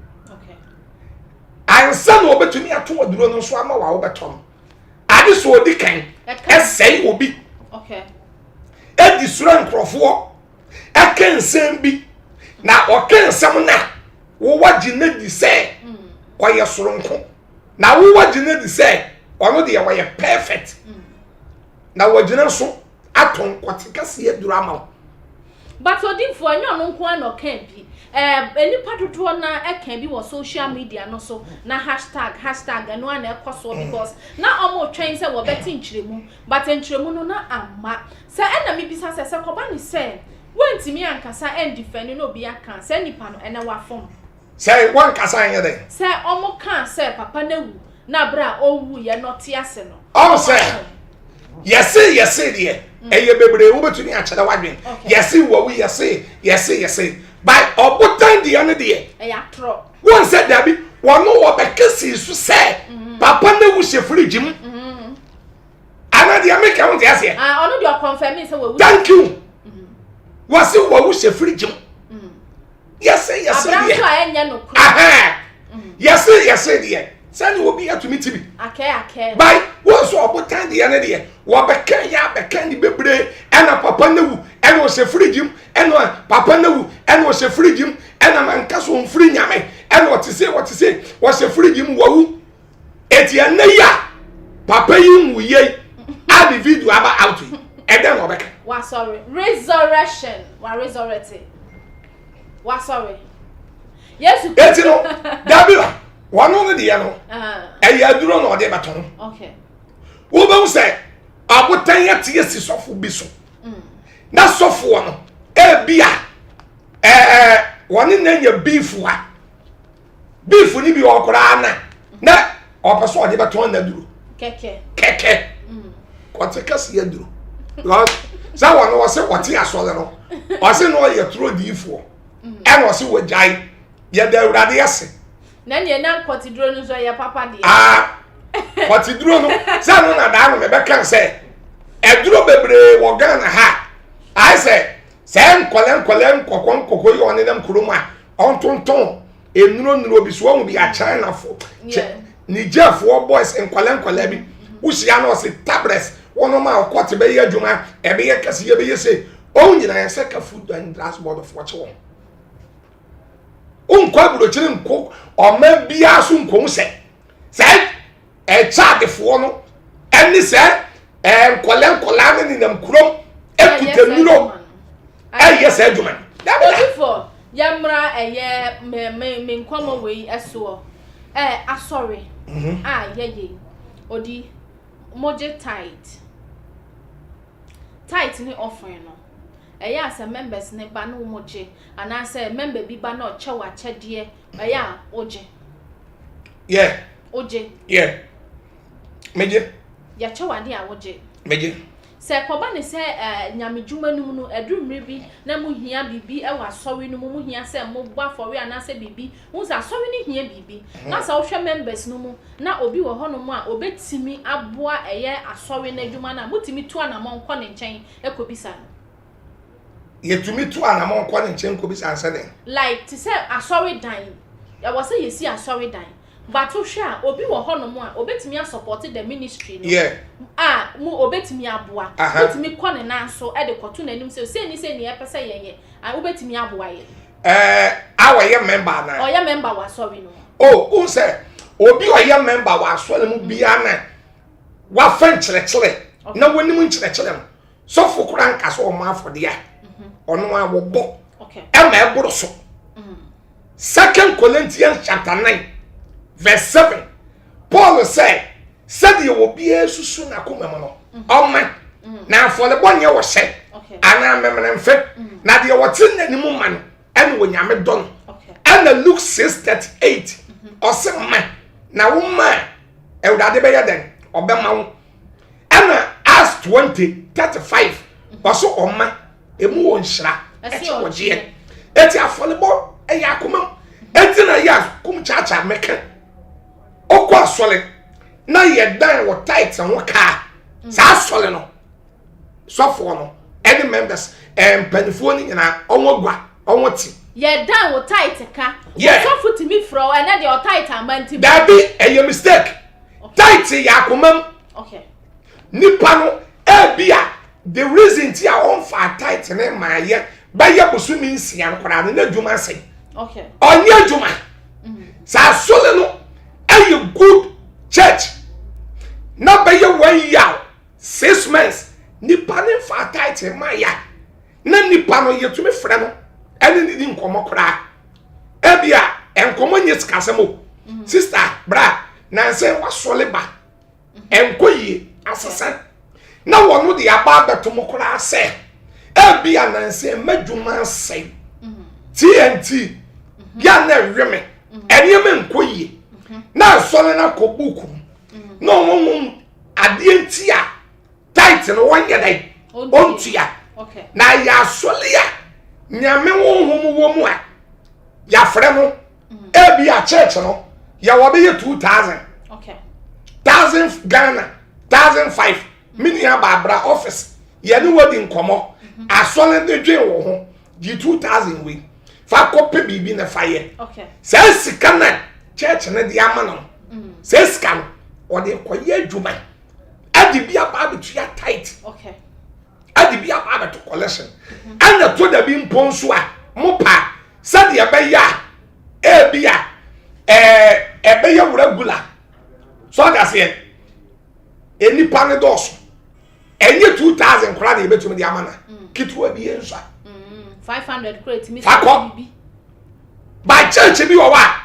ansa na ɔbɛtumi atɔn aduro no nso ama wa wobɛtɔ no ade so ɔdi kan ɛsɛe obi ɛdi soro nkurɔfoɔ ɛka nsɛm bi na ɔka nsɛm no a wowɔ gye no di sɛ ɔyɛ soronko na wowɔ gye no di sɛ ɔno deɛ ɔyɛ perfect na wɔgyina so atɔ nkɔte kɛseɛ duro ama wo. But odifoɔ, ɛnyɛ ɔno nko ara na ɔkaa bi. Ɛɛ nnipa dodoɔ no ara ɛka bi wɔ social media no so na hashtag hashtag ɛno ara na ɛkɔ soɔ because na wɔretwɛn sɛ wɔbɛte nkyerɛmu but nkyerɛmu no na amma. Sɛ ɛna mebisa sɛ, sɛ kɔba ne sɛ woantumi ankasa andifɛne na obi aka a, saa nipa no ɛnɛ wafom? Sɛ wankasa anyɛ dɛn? Sɛ wɔkaa sɛ papa no awu na berɛ a ɔwuiɛ na ɔte ase no. Ɔho sɛ yɛse yɛse deɛ mm. ɛyɛ bebree wobɛtumi akyerɛ w'adwen yɛse wawu yɛse yɛse yɛse by ɔbotan deɛ no deɛ ɛyɛ atorɔ wɔn sɛ dabi wɔn wɔbɛka sii so sɛ mm. papa no awu hyɛ firigye mu mm. ana deɛ meka ho te aseɛ ah, ɔno deɛ ɔkɔnfɛmi sɛ wawu thank you wɔse wawu hyɛ firigye mu yɛse yɛse deɛ yɛse yɛse deɛ sɛne obi atumi ti bi by wɔn nso ɔbotan deɛ ne deɛ wɔbɛka yɛ abɛka ne bebree ɛna papa ne wu ɛna ɔhyɛ firigye mu ɛna papa ne wu ɛna ɔhyɛ firigye mu ɛna manka so ɔmfiri nyame ɛna ɔte se ɔte se ɔhyɛ firigye mu wawu eti ɛnɛ yi a papa yi nwu yie a ne video aba out yi ɛdɛn na ɔbɛka. Wasɔre resurrection wa resurrect wasɔre Yesu. Eti no dabi la wɔn no deɛ no ɛyɛ aduro na ɔde bɛtɔn wobɛhu sɛ abotan yɛ te esi sɔfo bi so mm. na sɔfoɔ no ebi a ɛɛ wɔne na nya beef a. beef ni bi wɔ koraa na na ɔpɛ sɛ ɔde bɛtɔn n'aduro kɛkɛ kɛkɛ mm. kɔte kɛse yɛ duro because sɛ wɔn wɔsɛ wɔte asɔre no ɔsɛ na ɔyɛ turo diifoɔ mm. ɛna ɔsɛ wɔgyae yɛda awurade ase. na nea na kɔte duro no nso yɛ papa deɛ. aa kɔte duro no sɛ no na daa no mɛbɛka sɛ ɛduro bebree wɔ Ghana ha ayɛ sɛ sɛ nkɔlɛ nkɔlɛ nkɔkɔ nkɔkɔ yi ɔnenam kurom a ɔntontɔn nnuro nnuro bi so wɔn bi a Chinafo Nigerfoɔ boys nkwalɛ nkwalɛ bi wohyia no ɔse tablets wɔn a ɔkɔte bɛyɛ adwuma ɛbɛyɛ kɛse yɛ bɛyɛ se wɔn nyinaa yɛ sɛ ka food and drugs board foɔ kye wɔn wonkɔ aburokyire nkɔ ɔman biara so nkɔhu sɛ sɛ ɛkyɛ adefoɔ no ɛne sɛ ɛɛ nkɔlɛ nkɔlaa ne nenam kurom ekuta nnuro ɛyɛ sɛ adwuma no. Odifo yɛmmra ɛyɛ me me me nkɔmɔ wei ɛsoɔ ɛɛ asɔre mhm. a yɛyɛ odi mogye tithe tithe ne offering no ɛyɛ a sɛ members ne ba ne wɔn gye anaasɛ member bi ba na ɔkyɛ wɔ akyɛdeɛ ɛyɛ a wogye. Yeah. Wogye. Yeah. Megye. Yɛkyɛ wo adeɛ a wogye. Megye. Sɛ ɛkɔba ne sɛ eh, nyamedwuma no mu no, ɛduru mmerɛ bi na mohia biribi wɔ asɔre no mu, mohia sɛ mobɔ afɔre anaasɛ biribi, wohu sɛ asɔre no hia biribi, mm. na sɛ wohwɛ members no mu na obi wɔ hɔnom a obɛtumi aboa ɛyɛ asɔre no adwuma no a, motumi tu anammɔn kɔ ne nkyɛn kɔbisa no. Yɛtumi tu anammɔn kɔ ne nkyɛn kɔbisa no sɛ dɛn? Like te sɛ asɔredan, ɛwɔ sɛ yɛsi asɔredan but wohwɛ a obi wɔ hɔnom a obetumi asupporte the ministry no Yeah. a mu obetumi aboa. Aha. Wotumi kɔ ne nan so de kɔto n'anim sɛ sei ne sei ne yɛpɛ sɛ yɛyɛ a wobetumi aboa yɛn. Ɛɛ a ɔyɛ member anaa? Ɔyɛ member wɔ asɔre no mu. Oh, wohu sɛ obi a ɔyɛ member wɔ asɔre mu biara na wafa nkyerɛkyerɛ na wɔnim nkyerɛkyerɛ no. Sɔfo koraa nka sɛ ɔmmɔ afɔdeɛ a mhm. ɔno a wɔbɔ ɛma ɛboro so. Mm. Second Corinthians chapter 9 verse 7 Paul sɛ sɛdeɛ obiara susu n'akoma mu no mhm. ɔma mhm. na afɔrebɔ nyɛ wɔhyɛ anaa memenemfe na deɛ wɔte n'anim ma no ɛna onyame dɔ no ɛna Luke 6:38 ɔse ma na wo ma a awurade bɛyɛ dɛn ɔbɛma wo ɛna Acts 20 35 ɔso ɔma emu wɔ nhyira ɛkyɛ wɔgyeɛ eti afɔrebɔ ɛyɛ akoma mu eti na yɛ akum kyaakyaa mɛka ɔkɔ asɔre na yɛ dan wɔ tight ho kaa mm. saa asɔre no sɔfoɔ no ɛne members ɛɛ mpanimfoɔ no nyinaa ɔwɔ gua ɔwɔ ti. Yɛ dan wɔ tight ka. Yeah. Ɔsɔfo tumi frɛ wo ɛnɛ deɛ ɔtight ama nti. Dabi ɛyɛ mistake. Tight yɛ akoma mu. Okay. Nipa no ebi a the reason ti a ɔnfa tight ne maa yɛ bɛyɛ bosomi nsia no koraa no n'adwuma asɛn. Okay. Ɔnyɛ adwuma. Mm. Saa asɔre no ɛyɛ good church na bɛyɛ one year 6 months nipa ne nfa tight maa yɛ. Na nipa no yɛtumi frɛ no ɛne ne di nkɔmmɔ koraa. Ebi a nkɔmmɔ nyɛ sikasɛm o. Sista bra nansɛ wasɔle ba ɛnkɔ yie asesa na wɔn de aba abɛto mo koraa sɛ ebi a nansɛ mmadwuma asɛe TNT yɛ a na ɛwe me nneɛma nkɔ yie na asɔre no akɔ buuku mu na wɔn ho adeɛ nti a tight no wɔnyɛ dɛ ɔntua na yɛ asɔre a nyame honhom wɔ mu a yɛafrɛ mo mm. ebi a church no yɛwɔ bɛyɛ 2000 thousand Ghana 1005 me nua baabra office yɛne wadi nkɔmmɔ mm-hmm. asɔre de dwen wɔ ho gye 2000 wei fa kɔpɛ biribi na fa yɛ saa sika na church no de ama no mm. saa sika no ɔde kɔyɛ adwuma ɛde bi aba abɛtua tight ɛde bi aba abɛto collection mhm. ɛna to da bi mpo nso a mo pa sɛdeɛ ɛbɛyɛ a ebi a ɛɛ ɛbɛyɛ regular so ɔda seɛ nipa ne dɔɔso ɛnyɛ 2000 koraa na yɛbɛtumi de ama na mm. ketewa bi yɛ nso a 500 koraa ɛtumi fakɔ by church bi wɔ hɔ a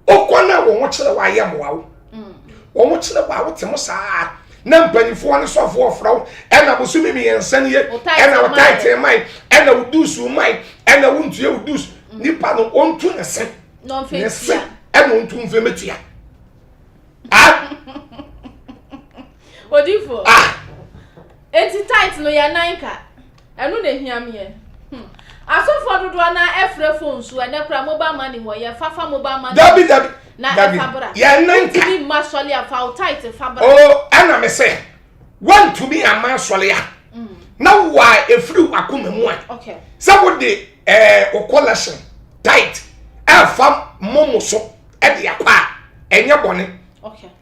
Wokɔ na wɔn kyerɛ wo ayɛ mmoa wo. Wɔn kyerɛ wo a wote mo saa na mpanyinfoɔ ne sɔfoɔ frɛ wo ɛna bosome mmiɛnsa nie ɛna wo taete man ɛna wo duusu man ɛna wo ntua wo duusu nipa no ɔntu ne se ne se ɛna ɔntu mfe metua. Ah. Odifo. Ah. Eti tight no yɛ nan ka. Ɛno na ehia meɛ. Hmm. Asɔfoɔ dodoɔ na ɛfrɛ phone so ɛnɛ kora mobile money wɔ yɛ fafa mobile money. Dabi dabi. Na ɛfa bra. Yɛn nan ka. Wotumi mma sɔle a fa wo tight fa bra. Oh ɛna me sɛ wantumi ama asɔle a. Mm. Na wa efiri wakoma mu a. Okay. Sɛ wode ɛɛ o collection tight ɛfa momo so ɛde akɔ a ɛnyɛ bɔne.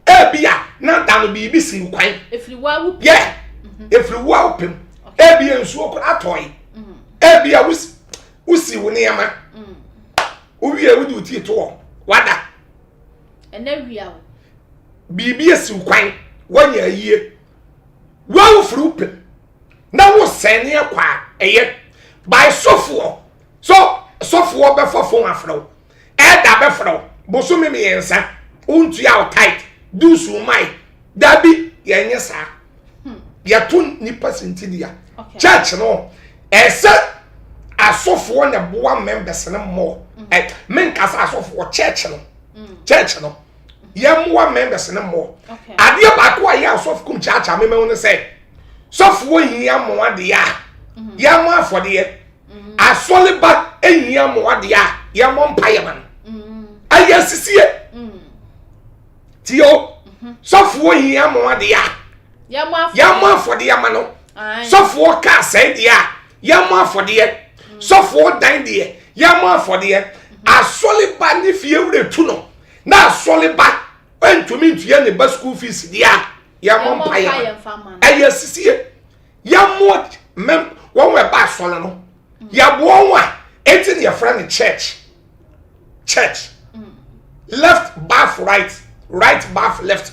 Ebia na da no biribi si kwan. Efiri wo awo pem. Yɛ. Mhm. Efiri wo awo pem. Ebia nsuo koraa tɔe. Mhm. Ebia wosi wo nneɛma. Mm. Wowie wode wo tii to hɔ. Wada. Ɛnɛ wia o. Biribi esi kwan. Wɔnyɛ ayie. Wɔn firi wo pem. Na wosɛn ne akɔ a ɛyɛ. By sɔfoɔ. So sɔfoɔ bɛfa fon afrɛ wo. Elder bɛfrɛ wo bosome mmiɛnsa wontua wo tithe dues mmae dabi yɛnyɛ saa hmm. yɛto nipa sintidua church no ɛsɛ asɔfoɔ na boa members no mmɔ hmm. ɛ menkasa asɔfoɔ church no hmm. church no yɛmmoa members no mmɔ adeɛ baako a yɛ asɔfo kum kyaakyaa memahu no sɛ sɔfoɔ hia mmoa deɛ a yɛmmɔ afɔdeɛ Mm. Asɔre ba ehia mmoa deɛ a yɛmmɔ mpaeɛ ma no. Mm. Ɛyɛ asisie. Mm. Tie o. Mm-hmm. Sɔfoɔ hia mmoa deɛ a yɛmmɔ afɔdeɛ ma no. Sɔfoɔ kaa sɛe deɛ a yɛmmɔ afɔdeɛ. Mm. Sɔfoɔ dan deɛ yɛmmɔ afɔdeɛ. Mm-hmm. Asɔre ba ne fie wura tu no na asɔre ba ntumi ntua ne ba school fees deɛ a yɛmmɔ mpaeɛ ma no. Ɛyɛ asisie. yɛmmoa mɛm wɔn a ɛba asɔre no yɛboa wɔn a eti na yɛfrɛ no church church left bath right right bath left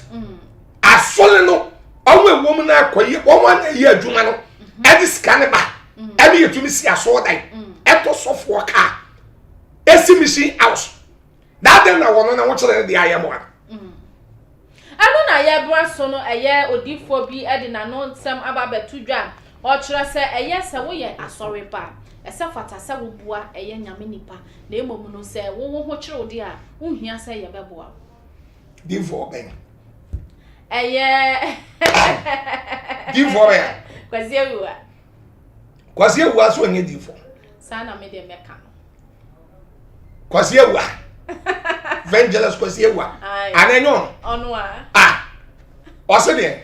asɔre no wɔn a ɛwɔ mu no akɔyɛ wɔn a na ɛyɛ adwuma no ɛde sika ne ba ɛne yɛtumi si asɔɔdan ɛtɔ sɔfoɔ kaa esi mission house. Na adɛn na wɔn na wokyerɛ no deɛ ayɛ mo a? Ɛno na yɛbrɛ so no ɛyɛ odiyifoɔ bi de n'ano nsɛm aba abɛto dwa a ɔkyerɛ sɛ ɛyɛ sɛ woyɛ asɔre ba a ɛsɛ fata sɛ woboa ɛyɛ Nyame nipa na mmom no sɛ wo wo ho kyere wo deɛ a wonhia sɛ yɛbɛboa wo. Difoɔ bɛn? Ɛyɛ Difoɔ bɛn a? Kwasi Awuah. Kwasi Awuah so ɔnyɛ difoɔ. Saa na me deɛ mɛka no. Kwasi Awuah Evangelist Kwasi Awuah ana ɛnyɛ ɔno ɔno a ah ɔse deɛ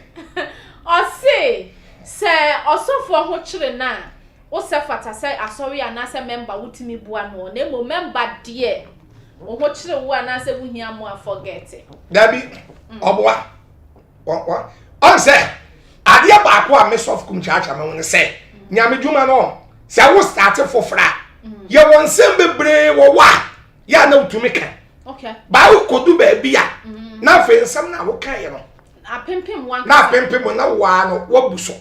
ɔse sɛ ɔsɔfoɔ ho kyere no a wosɛ fata sɛ asɔre anaasɛ mɛmba wotumi boa no na mmom mɛmba deɛ wo ho kyere wo anaasɛ wohia mmoa forget dabi ɔboa ɔn sɛ adeɛ baako a me sɔfo kum kyaakyaa me ho ne sɛ nyame dwuma no sɛ wo starte foforɔ a yɛwɔ nsɛm bebree wɔ wɔ a yɛ a na wotumi ka baa wokɔdu baabi a mm. na afei nsɛm no a wokaeɛ no na apempem na waa no wabu so.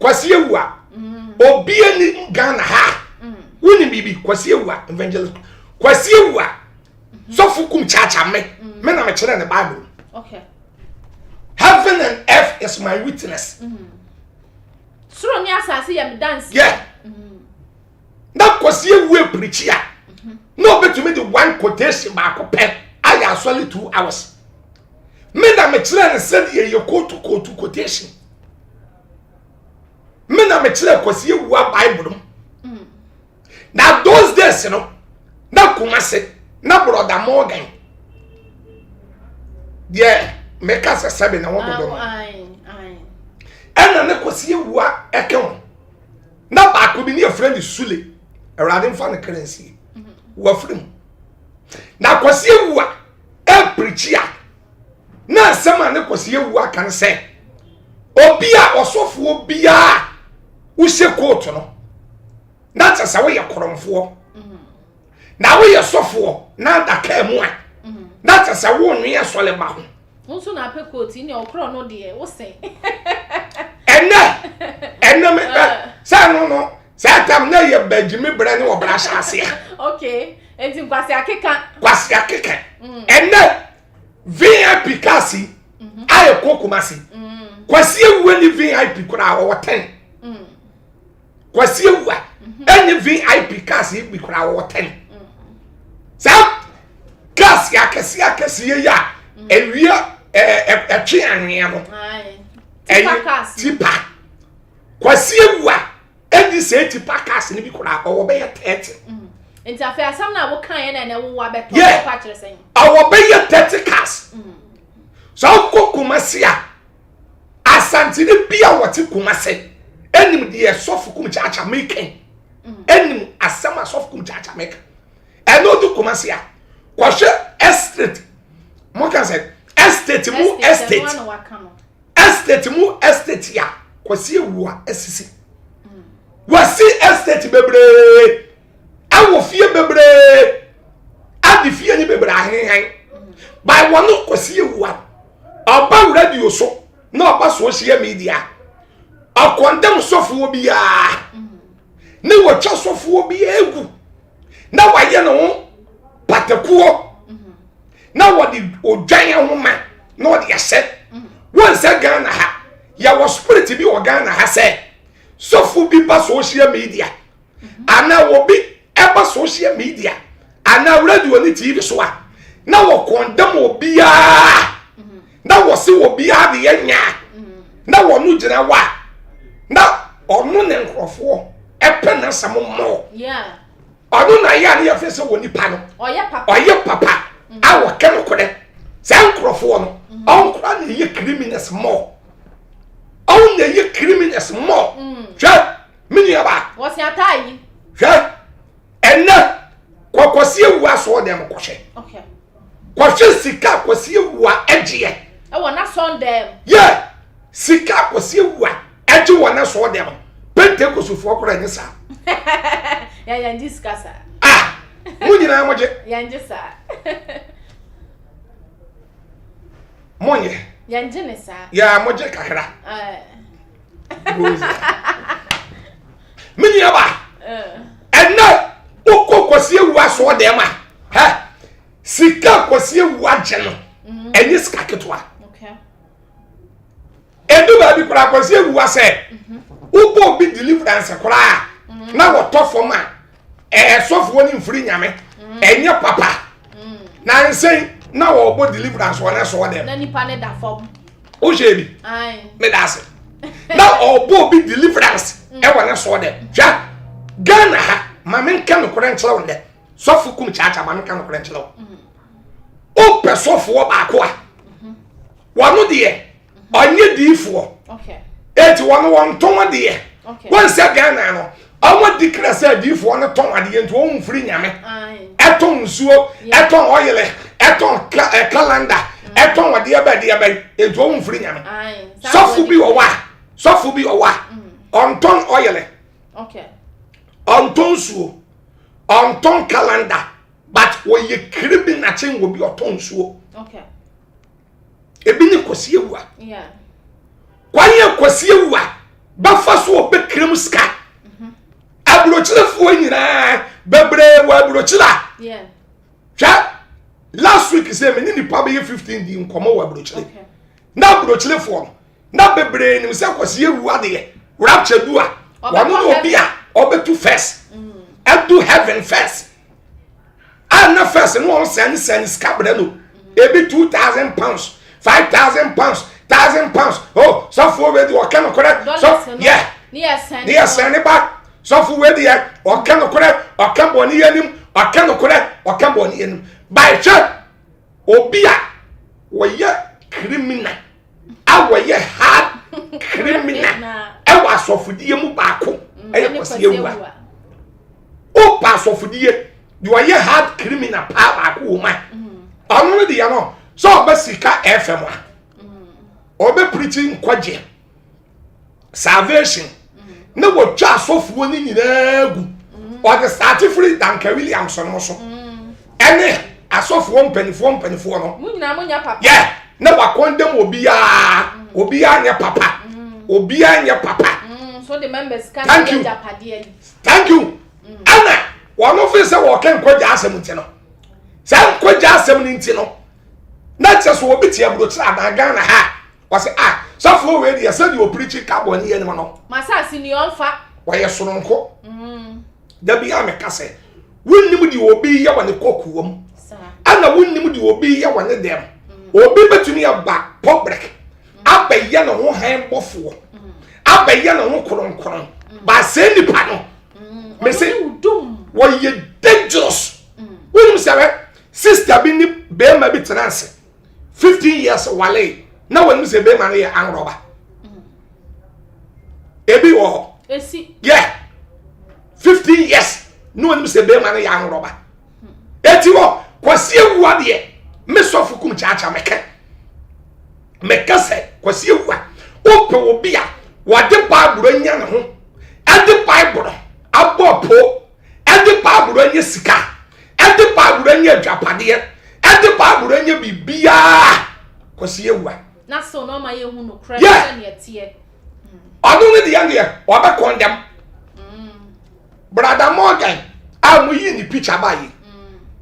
Kwasi Awua mm. obi ani Ghana ha mm. wonim biribi Kwasi Awua evangelist Kwasi Awua mm-hmm. sɔfo kum kyaakya me mm. me na mekyerɛ ne Bible okay. Heaven and earth is my witness. Soro ne asase yɛ me danse. Yeah. Na Kwasi Awua pirikyi a mm-hmm. na obetumi de one quotation baako pɛ ayɛ asɔre 2 hours. Me na mekyerɛ ne sɛdeɛ yɛ kootu kootu quotation. Me na mekyerɛ Kwasi Awua Bible mu. Na those days no na Kumase na Brother Morgan deɛ meka sɛ sɛbe na wɔn dodo no ɛna ne Kwasi Awua ɛka ho na baako bi ne yɛfrɛ ne Sule Awurade mfa ne kra nsie wafiri mu na Kwasi Awua ɛpirikyi a na asɛm a ne Kwasi Awua ka no sɛ obi a ɔsɔfoɔ biara wohyɛ kootu no na kyɛ sɛ woyɛ korɔmfoɔ na woyɛ sɔfoɔ na ada kaa mu a na kyɛ sɛ wonwe asɔre ba ho. Nso na apɛ kootu ne ɔkorɔ no deɛ wosɛn. Ɛnɛ ɛnɛ me sɛ no no saa tam na yɛ bagyimi berɛ ne ɔbra hyɛ aseɛ. Okay, enti nkwasi akeka. Kwasi akeka. Ɛnɛ VIP cars yi a ɛkɔ Kumasi. Kwasi Awua ne VIP koraa wɔwɔ 10. Kwasi Awua ɛne VIP cars yi bi koraa wɔwɔ 10. Saa cars yi akɛseɛ akɛseɛ yi a ɛwia ɛtwe anwea no. Ɛyɛ tipa. Kwasi Awua ɛdi sɛ tipa cars no bi koraa ɔwɔ bɛyɛ 30. Nti afei asɛm na woka yɛ na ɛnɛ wowɔ abɛtɔ Yeah. kɔ akyerɛ sɛn. Ɔwɔ bɛyɛ 30 cars. Sɛ ɔkɔ Kumasi a Asantene bi a wɔte Kumasi ɛnim deɛ sɔfo kum kyaakya meka ɛnim asɛm a sɔfo kum kyaakya meka ɛna ɔdu Kumasi a kɔhwɛ estate mo ka sɛ estate mu estate ɛno na waka no. Estate mu estate a Kwasi Awua asisi wasi estate bebree ɛwɔ fie bebree adi fie ni bebree ahenhan by wɔn Kwasi Awua ɔba radio so na ɔba social media ɔkɔndɛm sɔfoɔ biara ne wɔtwa sɔfoɔ biara egu na wayɛ ne ho patakuo na wɔde odwan ahoma na wɔde ahyɛ wɔn sɛ Ghana ha yɛwɔ spirit bi wɔ Ghana ha sɛ sɔfo bi ba social media anaa obi ɛba social media anaa radio ne TV so a na wɔkɔndɛm obiara na wɔse obiara de yɛ nyaa na wɔn gyina hɔ a na ɔno ne nkurɔfoɔ ɛpɛ n'asɛm mmɔ ɔno na yɛ a ne yɛfɛ sɛ wɔ nipa no ɔyɛ papa a wɔka no korɛ saa nkurɔfoɔ no ɔnkora na ɛyɛ criminals mmɔ ɔn na ɛyɛ criminals mmɔ hwɛ me nua ba hwɛ ɛnɛ kɔkɔsi ewu asɔɔ dɛm kɔhwɛ kɔhwɛ sika kɔsi ewu a ɛgyeɛ ɛwɔ n'asɔn dɛm yɛ sika kɔsi ewu a ɛgye wɔ n'asɔɔ dɛm pentekosufoɔ koraa ɛnyɛ saa yɛ yɛn gye sika saa ah mo nyinaa mo gye yɛn gye saa mo nyɛ yɛn gye ne saa yɛ mo gye kakra me nua ba ɛnɛ wokɔ kɔsi ewu asɔɔ dɛm a hɛ sika kɔsi ewu agye no ɛnyɛ sika ketewa edu baabi koraa kɔsi ewu asɛ wobɔ obi deliverance koraa na wɔtɔ fam a ɛsɔfoɔ ne mfiri nyame ɛnyɛ papa na nsɛn na wɔbɔ deliverance wɔn asɔɔ dɛm na nipa ne da fam wohwɛ bi meda ase na ɔbɔ obi deliverance ɛwɔ ne sɔɔ dɛm hwɛ Ghana ha ma menka nokorɛ nkyerɛ wo nnɛ sɔfo kum kyaakyaa ma menka nokorɛ nkyerɛ wo wopɛ sɔfoɔ baako a wɔno deɛ ɔnyɛ diifoɔ eti wɔn wɔn tɔn adeɛ wɔn sɛ Ghana no wɔn di kra sɛ diifoɔ no tɔn adeɛ nti wɔn mfiri nyame ɛtɔn nsuo ɛtɔn ɔyɛlɛ ɛtɔn kalanda ɛtɔn adeɛ bɛ adeɛ bɛ nti wɔn mfiri nyame sɔfo bi wɔ hɔ a sɔfo bi wɔ hɔ a ɔntɔn ɔyɛlɛ ɔntɔn nsuo ɔntɔn kalanda but wɔyɛ kiri bi n'akyi wɔ bi ɔtɔn nsuo. Ebi ne Kwasi Awua. Kwan yɛ Kwasi Awua. bɛfa so ɔbɛkira mu sika. Aburokyerefoɔ nyinaa bebree wɔ aburokyere a hwɛ last week sɛ me ne nipa bɛyɛ 15 di nkɔmmɔ wɔ aburokyere na aburokyerefoɔ no na bebree nim sɛ Kwasi ewu adeɛ rapture du a wɔn ne obi a ɔbɛtu first ɛdu heaven first a na first no wɔn sɛn sɛn sika brɛ no ebi £2,000, £5,000, £1,000. Oh, sɔfo wei di ɔkɛ no korɛ sɔ yɛ ne yɛ sɛn ne ba sɔfo wei di yɛ ɔkɛ no korɛ ɔkɛ bɔ ne yɛ nim ɔkɛ no korɛ ɔkɛ bɔ ne yɛ nim baehwɛ obi a wɔyɛ criminal a wɔyɛ hard criminal ɛwɔ asɔfodie mu baako ɛyɛ Kwasi Awuah. Wopa asɔfodie deɛ ɔyɛ hard criminal paa baako wɔ mu a ɔno no deɛ no sɛ ɔbɛ sika fm a ɔbɛ preaching nkwagye salvation na wɔtwa asɔfoɔ no nyinaa gu. Ɔde start firi Duncan Williams no so ɛne asɔfoɔ mpanimfoɔ mpanimfoɔ no yɛ na wakɔndɛm obiara. Obiara nyɛ papa, obiara nyɛ papa. Thank you, thank you. Ɛna wɔn fi sɛ wɔkɛ nkwagya asɛm nti no, sɛ nkwagya asɛm no nti no na kyerɛ sɛ obi te aburokyerɛ adan Ghana ha wɔsɛ a sɔfoɔ wei deɛ sɛdeɛ ɔpirikyi ka bɔ ne yɛ anim no masase ni ɔmfa wɔyɛ soronko. Dabi a meka sɛ wonnim deɛ obi yɛ wɔ ne kɔkuo mu ɛna wonnim deɛ obi yɛ wɔ ne dɛm. Obi bɛtumi aba public abɛyɛ ne ho han bɔfoɔ, abɛyɛ ne ho kronkron baasɛ nipa no mese wɔyɛ dangerous. Wonim sɛ bɛ sister bi ne bɛrima bi tena ase 15 years wale na wɔnim sɛ bɛrima no yɛ anrɔba ebi wɔ hɔ yɛ 15 years na wɔnim sɛ bɛrima no yɛ anrɔba eti wɔ Kwasi Awuah deɛ me sɔfo kum kyaakyaa mɛkɛ mɛka sɛ Kwasi Awuah wopɛ obi a wɔde Bible anya ne ho, ɛde Bible abɔ po, ɛde Bible anya sika, ɛde Bible anya adwapadeɛ, ɛde Bible anya biribiara, Kwasi Awuah. Na so na ɔma yɛhu no korɛ sɛneɛ teɛ. Ɔno ne deɛ deɛ ɔbɛ condemn Brother Morgan a mo yi ne picture ba yi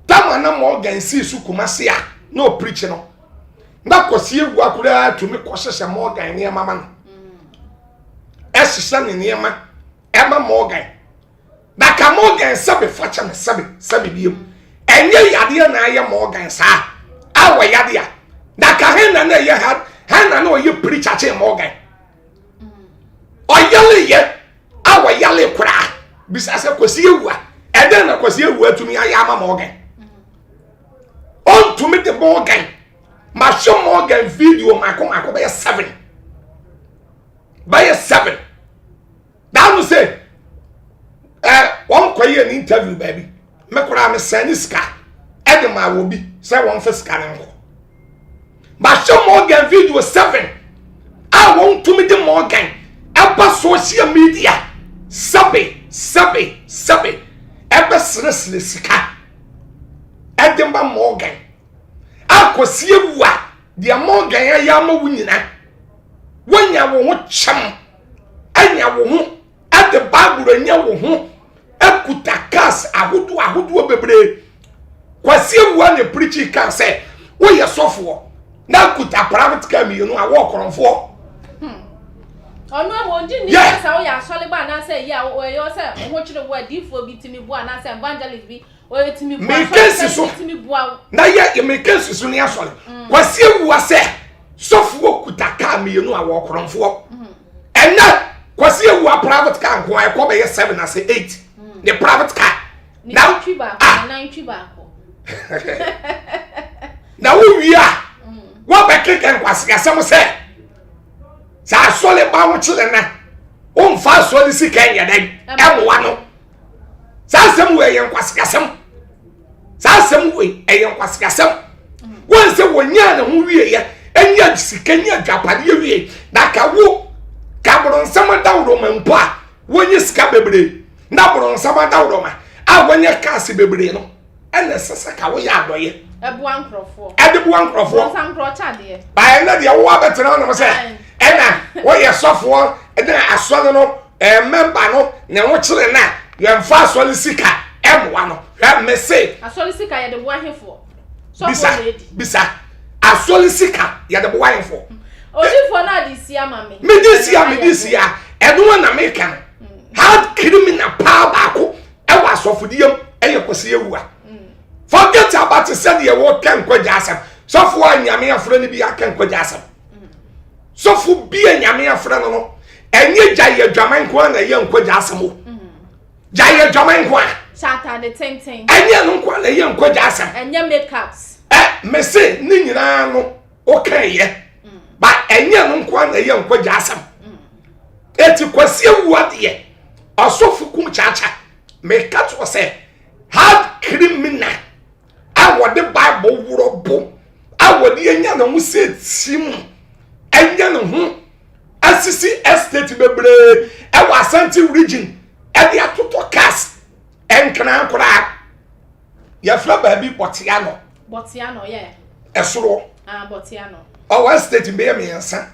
tama na Morgan sii so Kumase a na ɔpirikyi no na Kwasi Awuah koraa tumi kɔhyehyɛ Morgan nneɛma ma no, ɛhyehyɛ ne nneɛma ɛma Morgan na ka Morgan sɛbe fa kyɛ me sɛbe sɛbe biem ɛnyɛ yadeɛ na ayɛ Morgan saa a wɔ yadeɛ a na ka hen na na ɛyɛ ha hen na na ɔyɛ preacher kyɛn Morgan ɔyaleyɛ a wɔyale koraa bisa sɛ Kwasi Awuah ɛdɛn na Kwasi Awuah tumi ayɛ ama Morgan? Ɔntumi de Morgan mahwɛ Morgan video mako mako bɛyɛ 7 bɛyɛ 7 daano sɛ wɔn kɔ yɛ ne interview baabi me koraa me sɛn ne sika ɛde ma wɔ bi sɛ wɔn fɛ sika ne nkɔ mahwɛ Morgan video 7 a wɔn tumi de Morgan ɛba social media sɛbe sɛbe sɛbe ɛbɛ seresere sika ɛde ma Morgan a Kwasi Awuah deɛ Morgan ayɛ ama wo nyina wonya wo ho kyɛm anya wo ho ɛde Bible anya wo ho akuta cars ahodoɔ ahodoɔ bebree. Kwasi Awuah na pirikyi kaa sɛ woyɛ sɔfoɔ na akuta private car mmienu a wɔwɔ korɔmfoɔ. Ɔno a wɔn gye ni sɛ woyɛ asɔre ba anaasɛ yi a wɔyɛ sɛ ho kyerɛ wo adiifoɔ bi tumi boa anaasɛ evangelist bi wɔyɛ tumi boa meka si so na yɛ meka si so ne asɔre. Kwasi Awuah sɛ sɔfoɔ kuta car mmienu a wɔwɔ korɔmfoɔ. Ɛnɛ Kwasi Awuah private car nko a ɛkɔ bɛyɛ 7 ase 8 ne private car na twi baako na twi baako na wo wie a wɔbɛkeka nkwaseasɛm sɛ sɛ asɔre ba ho kyerɛ na womfa asɔre sika nyɛ dɛn ɛmmoa no. Saa asɛm wei ɛyɛ nkwaseasɛm. Saa asɛm wei ɛyɛ nkwaseasɛm. Wɔn sɛ wɔnyaa ne ho wieɛ ɛnya sika nya adwapadeɛ wie na ka wo ka borɔnsɛm adaworoma mpo a wɔnyɛ sika bebree na borɔnsɛm adaworoma a wɔnyɛ kaase bebree no ɛna ɛsɛ sɛ ka woyɛ adɔyɛ ɛboa nkurɔfoɔ ɛde boa nkurɔfoɔ bɔnsam nkurɔ kyɛ adeɛ baayɛ na deɛ wowɔ abɛtena hɔ nom sɛ ɛna woyɛ sɔfoɔ. na asɔre no ɛɛ mɛmba no ne ho kyerɛ na yɛmfa asɔre sika ɛmoa no hwɛ mese. Asɔre sika yɛde boa hefoɔ? Bisa bisa asɔre sika yɛde boa hefoɔ? Odifoɔ no ade si ama me. Mede si a mede si a ɛno na meka no. Hard criminal paa baako ɛwɔ asɔfodie mu ɛyɛ Kwasi Awuah. Forget about sɛdeɛ wɔka nkwagya asɛm. Sɔfo a nyame afrɛ no bi aka nkwagya asɛm. Sɔfo bi a nyame afrɛ no no ɛnyɛ gya yɛ adwaman nko a na ɛyɛ nkwagya asɛm o. Gya yɛ adwaman nko a. Hyɛ atade tenten. Ɛnyɛ no nko a na ɛyɛ nkwagya asɛm. Ɛnyɛ makeups. Ɛ mese ne nyinaa no woka yɛ. Ba ɛnyɛ no nko a na ɛyɛ nkwagya asɛm. Eti Kwasi Awuah deɛ ɔsɔfo kum kyaakya meka to sɛ hard criminal a wɔde bible worɔ bo a wɔde anya ne ho sɛ tim anya ne ho asisi estate bebree ɛwɔ Ashanti region ɛde atotɔ cars ɛnkran koraa yɛfrɛ baabi bɔtea no bɔtea no yɛ ɛsoro ah bɔtea no ɔwɔ estate bɛyɛ mmiɛnsa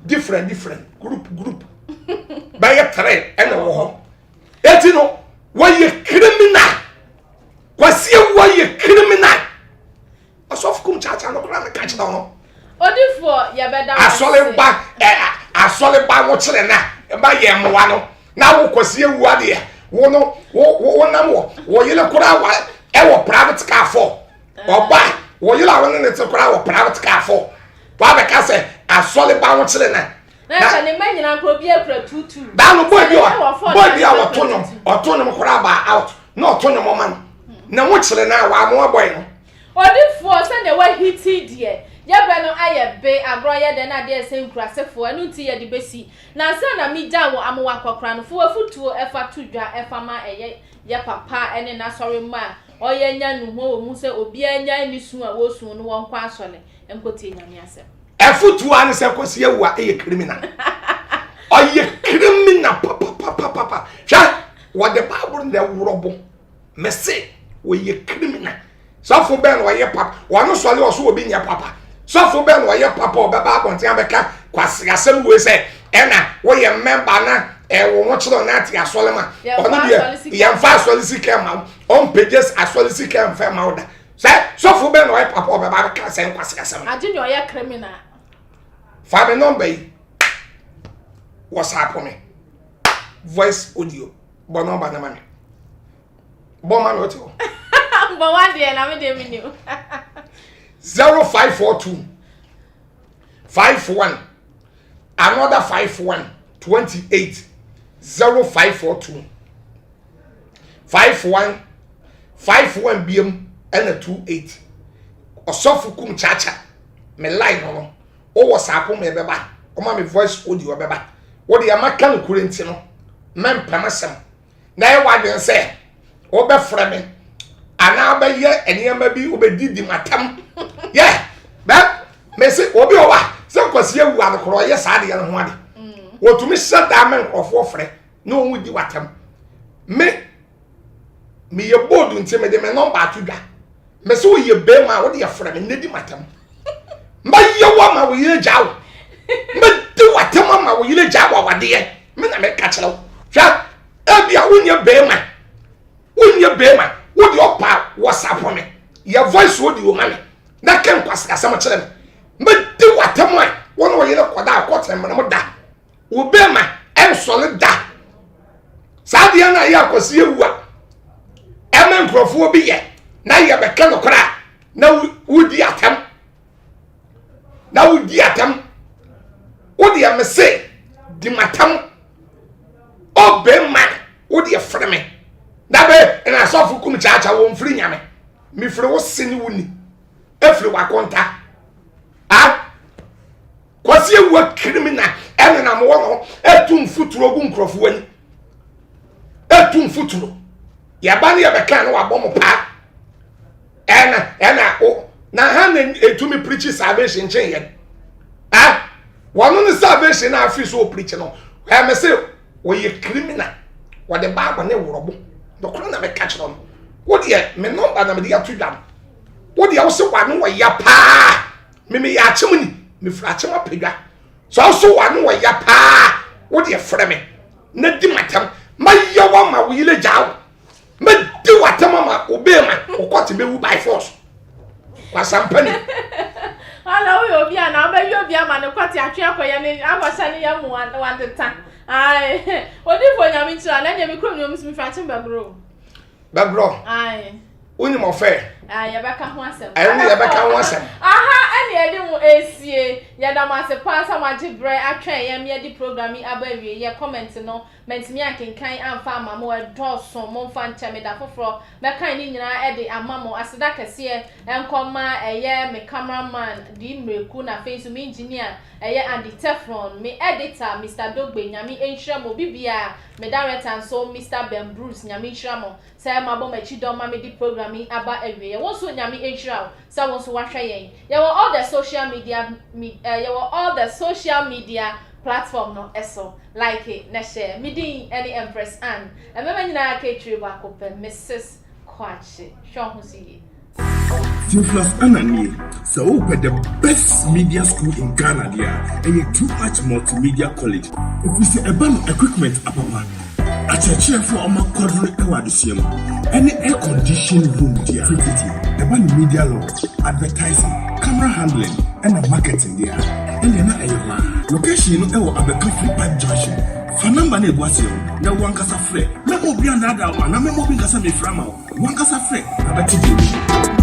different different group group bɛyɛ three ɛna wɔ hɔ eti no wɔyɛ criminal Kwasi wɔyɛ criminal ɔsɔfo kum kyaakyaa no koraa meka kyerɛ no odifoɔ yɛbɛda asɔre ba ɛ asɔre ba wo kyerɛ na ɛba yɛ mmoa no na wo Kwasi ewu adeɛ wo no wo wo nam wɔ wɔ yere koraa wa ɛwɔ private car fɔ ɔba wɔ yere a wɔne ne te koraa wɔ private car fɔ wabɛka sɛ asɔre ba wo kyerɛ na Na sɛ ne mma nyinaa nkora obi akura tuutuu. Daa no boy bi a boy bi a ɔto nwom ɔto nwom koraa baa out na ɔto nwom ɔma no na ho kyerɛ no a wamoa boy no. Odifoɔ sɛdeɛ wahiti deɛ yɛbrɛ no ayɛ be agorɔ yɛ dɛ na adeɛ ɛsɛ nkurasefoɔ ɛno nti yɛde bɛsi na ansa na megya wo amoa akɔkora no fa wafutuo ɛfa to dwa ɛfa ma ɛyɛ yɛ papa ɛne n'asɔre mma a ɔyɛ nya nuhoɔ wɔ mu sɛ obiara nyae ne su a wɔsu no wɔnkɔ asɔre nkɔtie Nyame asɛm. Afotuo ara ne sɛ Kwasi Awuah yɛ criminal. Ɔyɛ criminal papapapapa. Hwɛ, wɔde Bible na ɛworɔ bo. Mese, wɔyɛ criminal. Sɔfo bɛn na ɔyɛ papa? Wɔn sɔre ɔso obi nyɛ papa. Sɔfo bɛn na ɔyɛ papa ɔbɛba abɔnten abɛka kwasi asɛm wei sɛ ɛna woyɛ mmɛmba na ɛwɔ ho kyerɛ na ate asɔre ma. Ɔno deɛ yɛmfa asɔre sika ma wo. Ɔmpɛgye asɔre sika mfa ma wo da. Sɛ sɔfo bɛn na ɔyɛ papa ɔbɛba abɛka sɛ nkwasi asɛm. Agye nea ɔyɛ criminal. Fa me nɔmba yi WhatsApp me voice audio bɔ nɔmba no ma me bɔ ma me wote hɔ. Bɔ wa deɛ na me deɛ me nim. 0542 51 another 51 28 0542 51 51 biam ɛna 28 ɔsɔfo kum kyakya me line no no wowɔ saako ma ɛbɛba ɔma me voice audio ɛbɛba wode ɛma ka no kure nti no mɛmpɛm asɛm na ɛyɛ w'adwene sɛ wobɛfrɛ me anaa wobɛyɛ nneɛma bi wobɛdidi matam yɛ bɛ mese obi wɔ a sɛ nkwasi awu adekorɔ ɔyɛ saa adeɛ no ho ade wɔtumi hyɛ daa me nkurɔfoɔ frɛ na wɔn di w'atam me meyɛ bold nti mede me nɔmba ato dwa mese woyɛ bɛrima a wode yɛfrɛ me nnɛ di m'atam mɛyɛ wo ama wo yere gya wo mɛdi w'atam ama wo yere gya wo awadeɛ me na meka kyerɛ wo hwɛ ebia wonyɛ bɛrima wonyɛ bɛrima wode ɔpa wɔsapo me yɛ voice audio ma me na ka nkwasi asɛm kyerɛ me mɛdi w'atam a wo ne wo yere kɔda akɔtɛ mmara mu da wo bɛrima ɛnsɔre da saa adeɛ no a yɛ akwasi ewu a ɛma nkurɔfoɔ bi yɛ na yɛbɛka no koraa na wodi atɛm na wodi atɛm wodeɛ mese di matam ɔbɛrima wodeɛ frɛ me na bɛ na asɔfo kum kyaakyaa wɔn firi nyame mefiri wo se ne wo ni efiri wakonta a Kwasi Awuah criminal ɛnenam wɔ no ɛtu mfuturo gu nkurɔfoɔ ani ɛtu mfuturo yɛba ne yɛbɛka no wabɔ mo paa ɛna ɛna o na ha na ɛtumi preach salvation nkyɛn yɛn ɛ wɔn ne salvation na afi so preach no ɛmɛ sɛ wɔyɛ criminal wɔde baabɔ ne worɔbo nɔkorɔ na mɛka kyerɛ no wodeɛ me nɔmba na mede ato dwa no wodeɛ wo sɛ wano wɔya paa Me meyɛ akyem ni, mefiri akyem apadwa. Sɛ ɔso w'ano wɔ ya paa. Wo deɛ frɛ me na di m'atɛm. Mɛyɛ wo ama wo yere gyaa wo. Mɛdi w'atɛm ama wo bɛɛma wo kɔte bɛwu by force. Kwasampa ni. Ala woyɛ obi a na wobɛyɛ obi ama ne kɔte atwe akɔyɛ ne akɔhyɛ ne yam wadeta. Ae. Odifo nyame nkyira na ɛneɛ me kurom ne ɔmu so mefiri akyem bɛgoro. Bɛgorɔ. Ae. Wonim ɔfɛ. Ae yɛbɛka ho asɛm. Ɛno ne yɛbɛka ho asɛm. Aha ɛne yɛde mo esie. Yɛda mo ase paa sɛ moagye berɛ atwɛn yɛn ma yɛde program yi aba awieɛ. Comment no Mantumi ankenkan amfa amma mo, ɛdɔɔso, momfa nkyɛ me, da foforɔ mɛkan ne nyinaa de ama mo. Aseda kɛseɛ nkɔ mma ɛyɛ me camera man Dee Mreku na afei nso me engineer ɛyɛ Andy Teflon, me editor Mister Dogbe, Nyame nhyira mo bibiaa, me director nso Mister Ben Bruce, Nyame nhyira mo sɛ moabɔ m'akyi dɔm ma mede program yi aba awieɛ. Wo nso Nyame nhyira wo sɛ wo nso woahwɛ yɛn. Yɛwɔ all the social media eh, yɛwɔ all the social media platform no so. Like na share. Me din ne Empress Anne. Mmarima nyinaa ka akyire baako pɛ, Mrs. Kwakye. Hwɛ wo ho so yie. Theophilus Anna nie, sɛ wopɛ the best media school in Ghana deɛ a, ɛyɛ Too Much Multimedia College. Ɛfiri sɛ ɛba no equipment apapa, akyerɛkyerɛfoɔ a wɔakwadwene wɔ adesua mu, ɛne air conditioned room deɛ a, tititi ɛba no media law, advertising, camera handling, ɛna marketing deɛ a, ɛnneɛ na ɛyɛ hɔ ara. Location no wɔ Abɛka Free Pipe Junction. Fa number no a ɛgu aseɛ no na wo ankasa frɛ. Mɛma obi annaadaa wo anaa mɛma obi nka sɛ mefrɛ ama wo. Wo ankasa frɛ na bɛte deɛ ɛwɔ mu.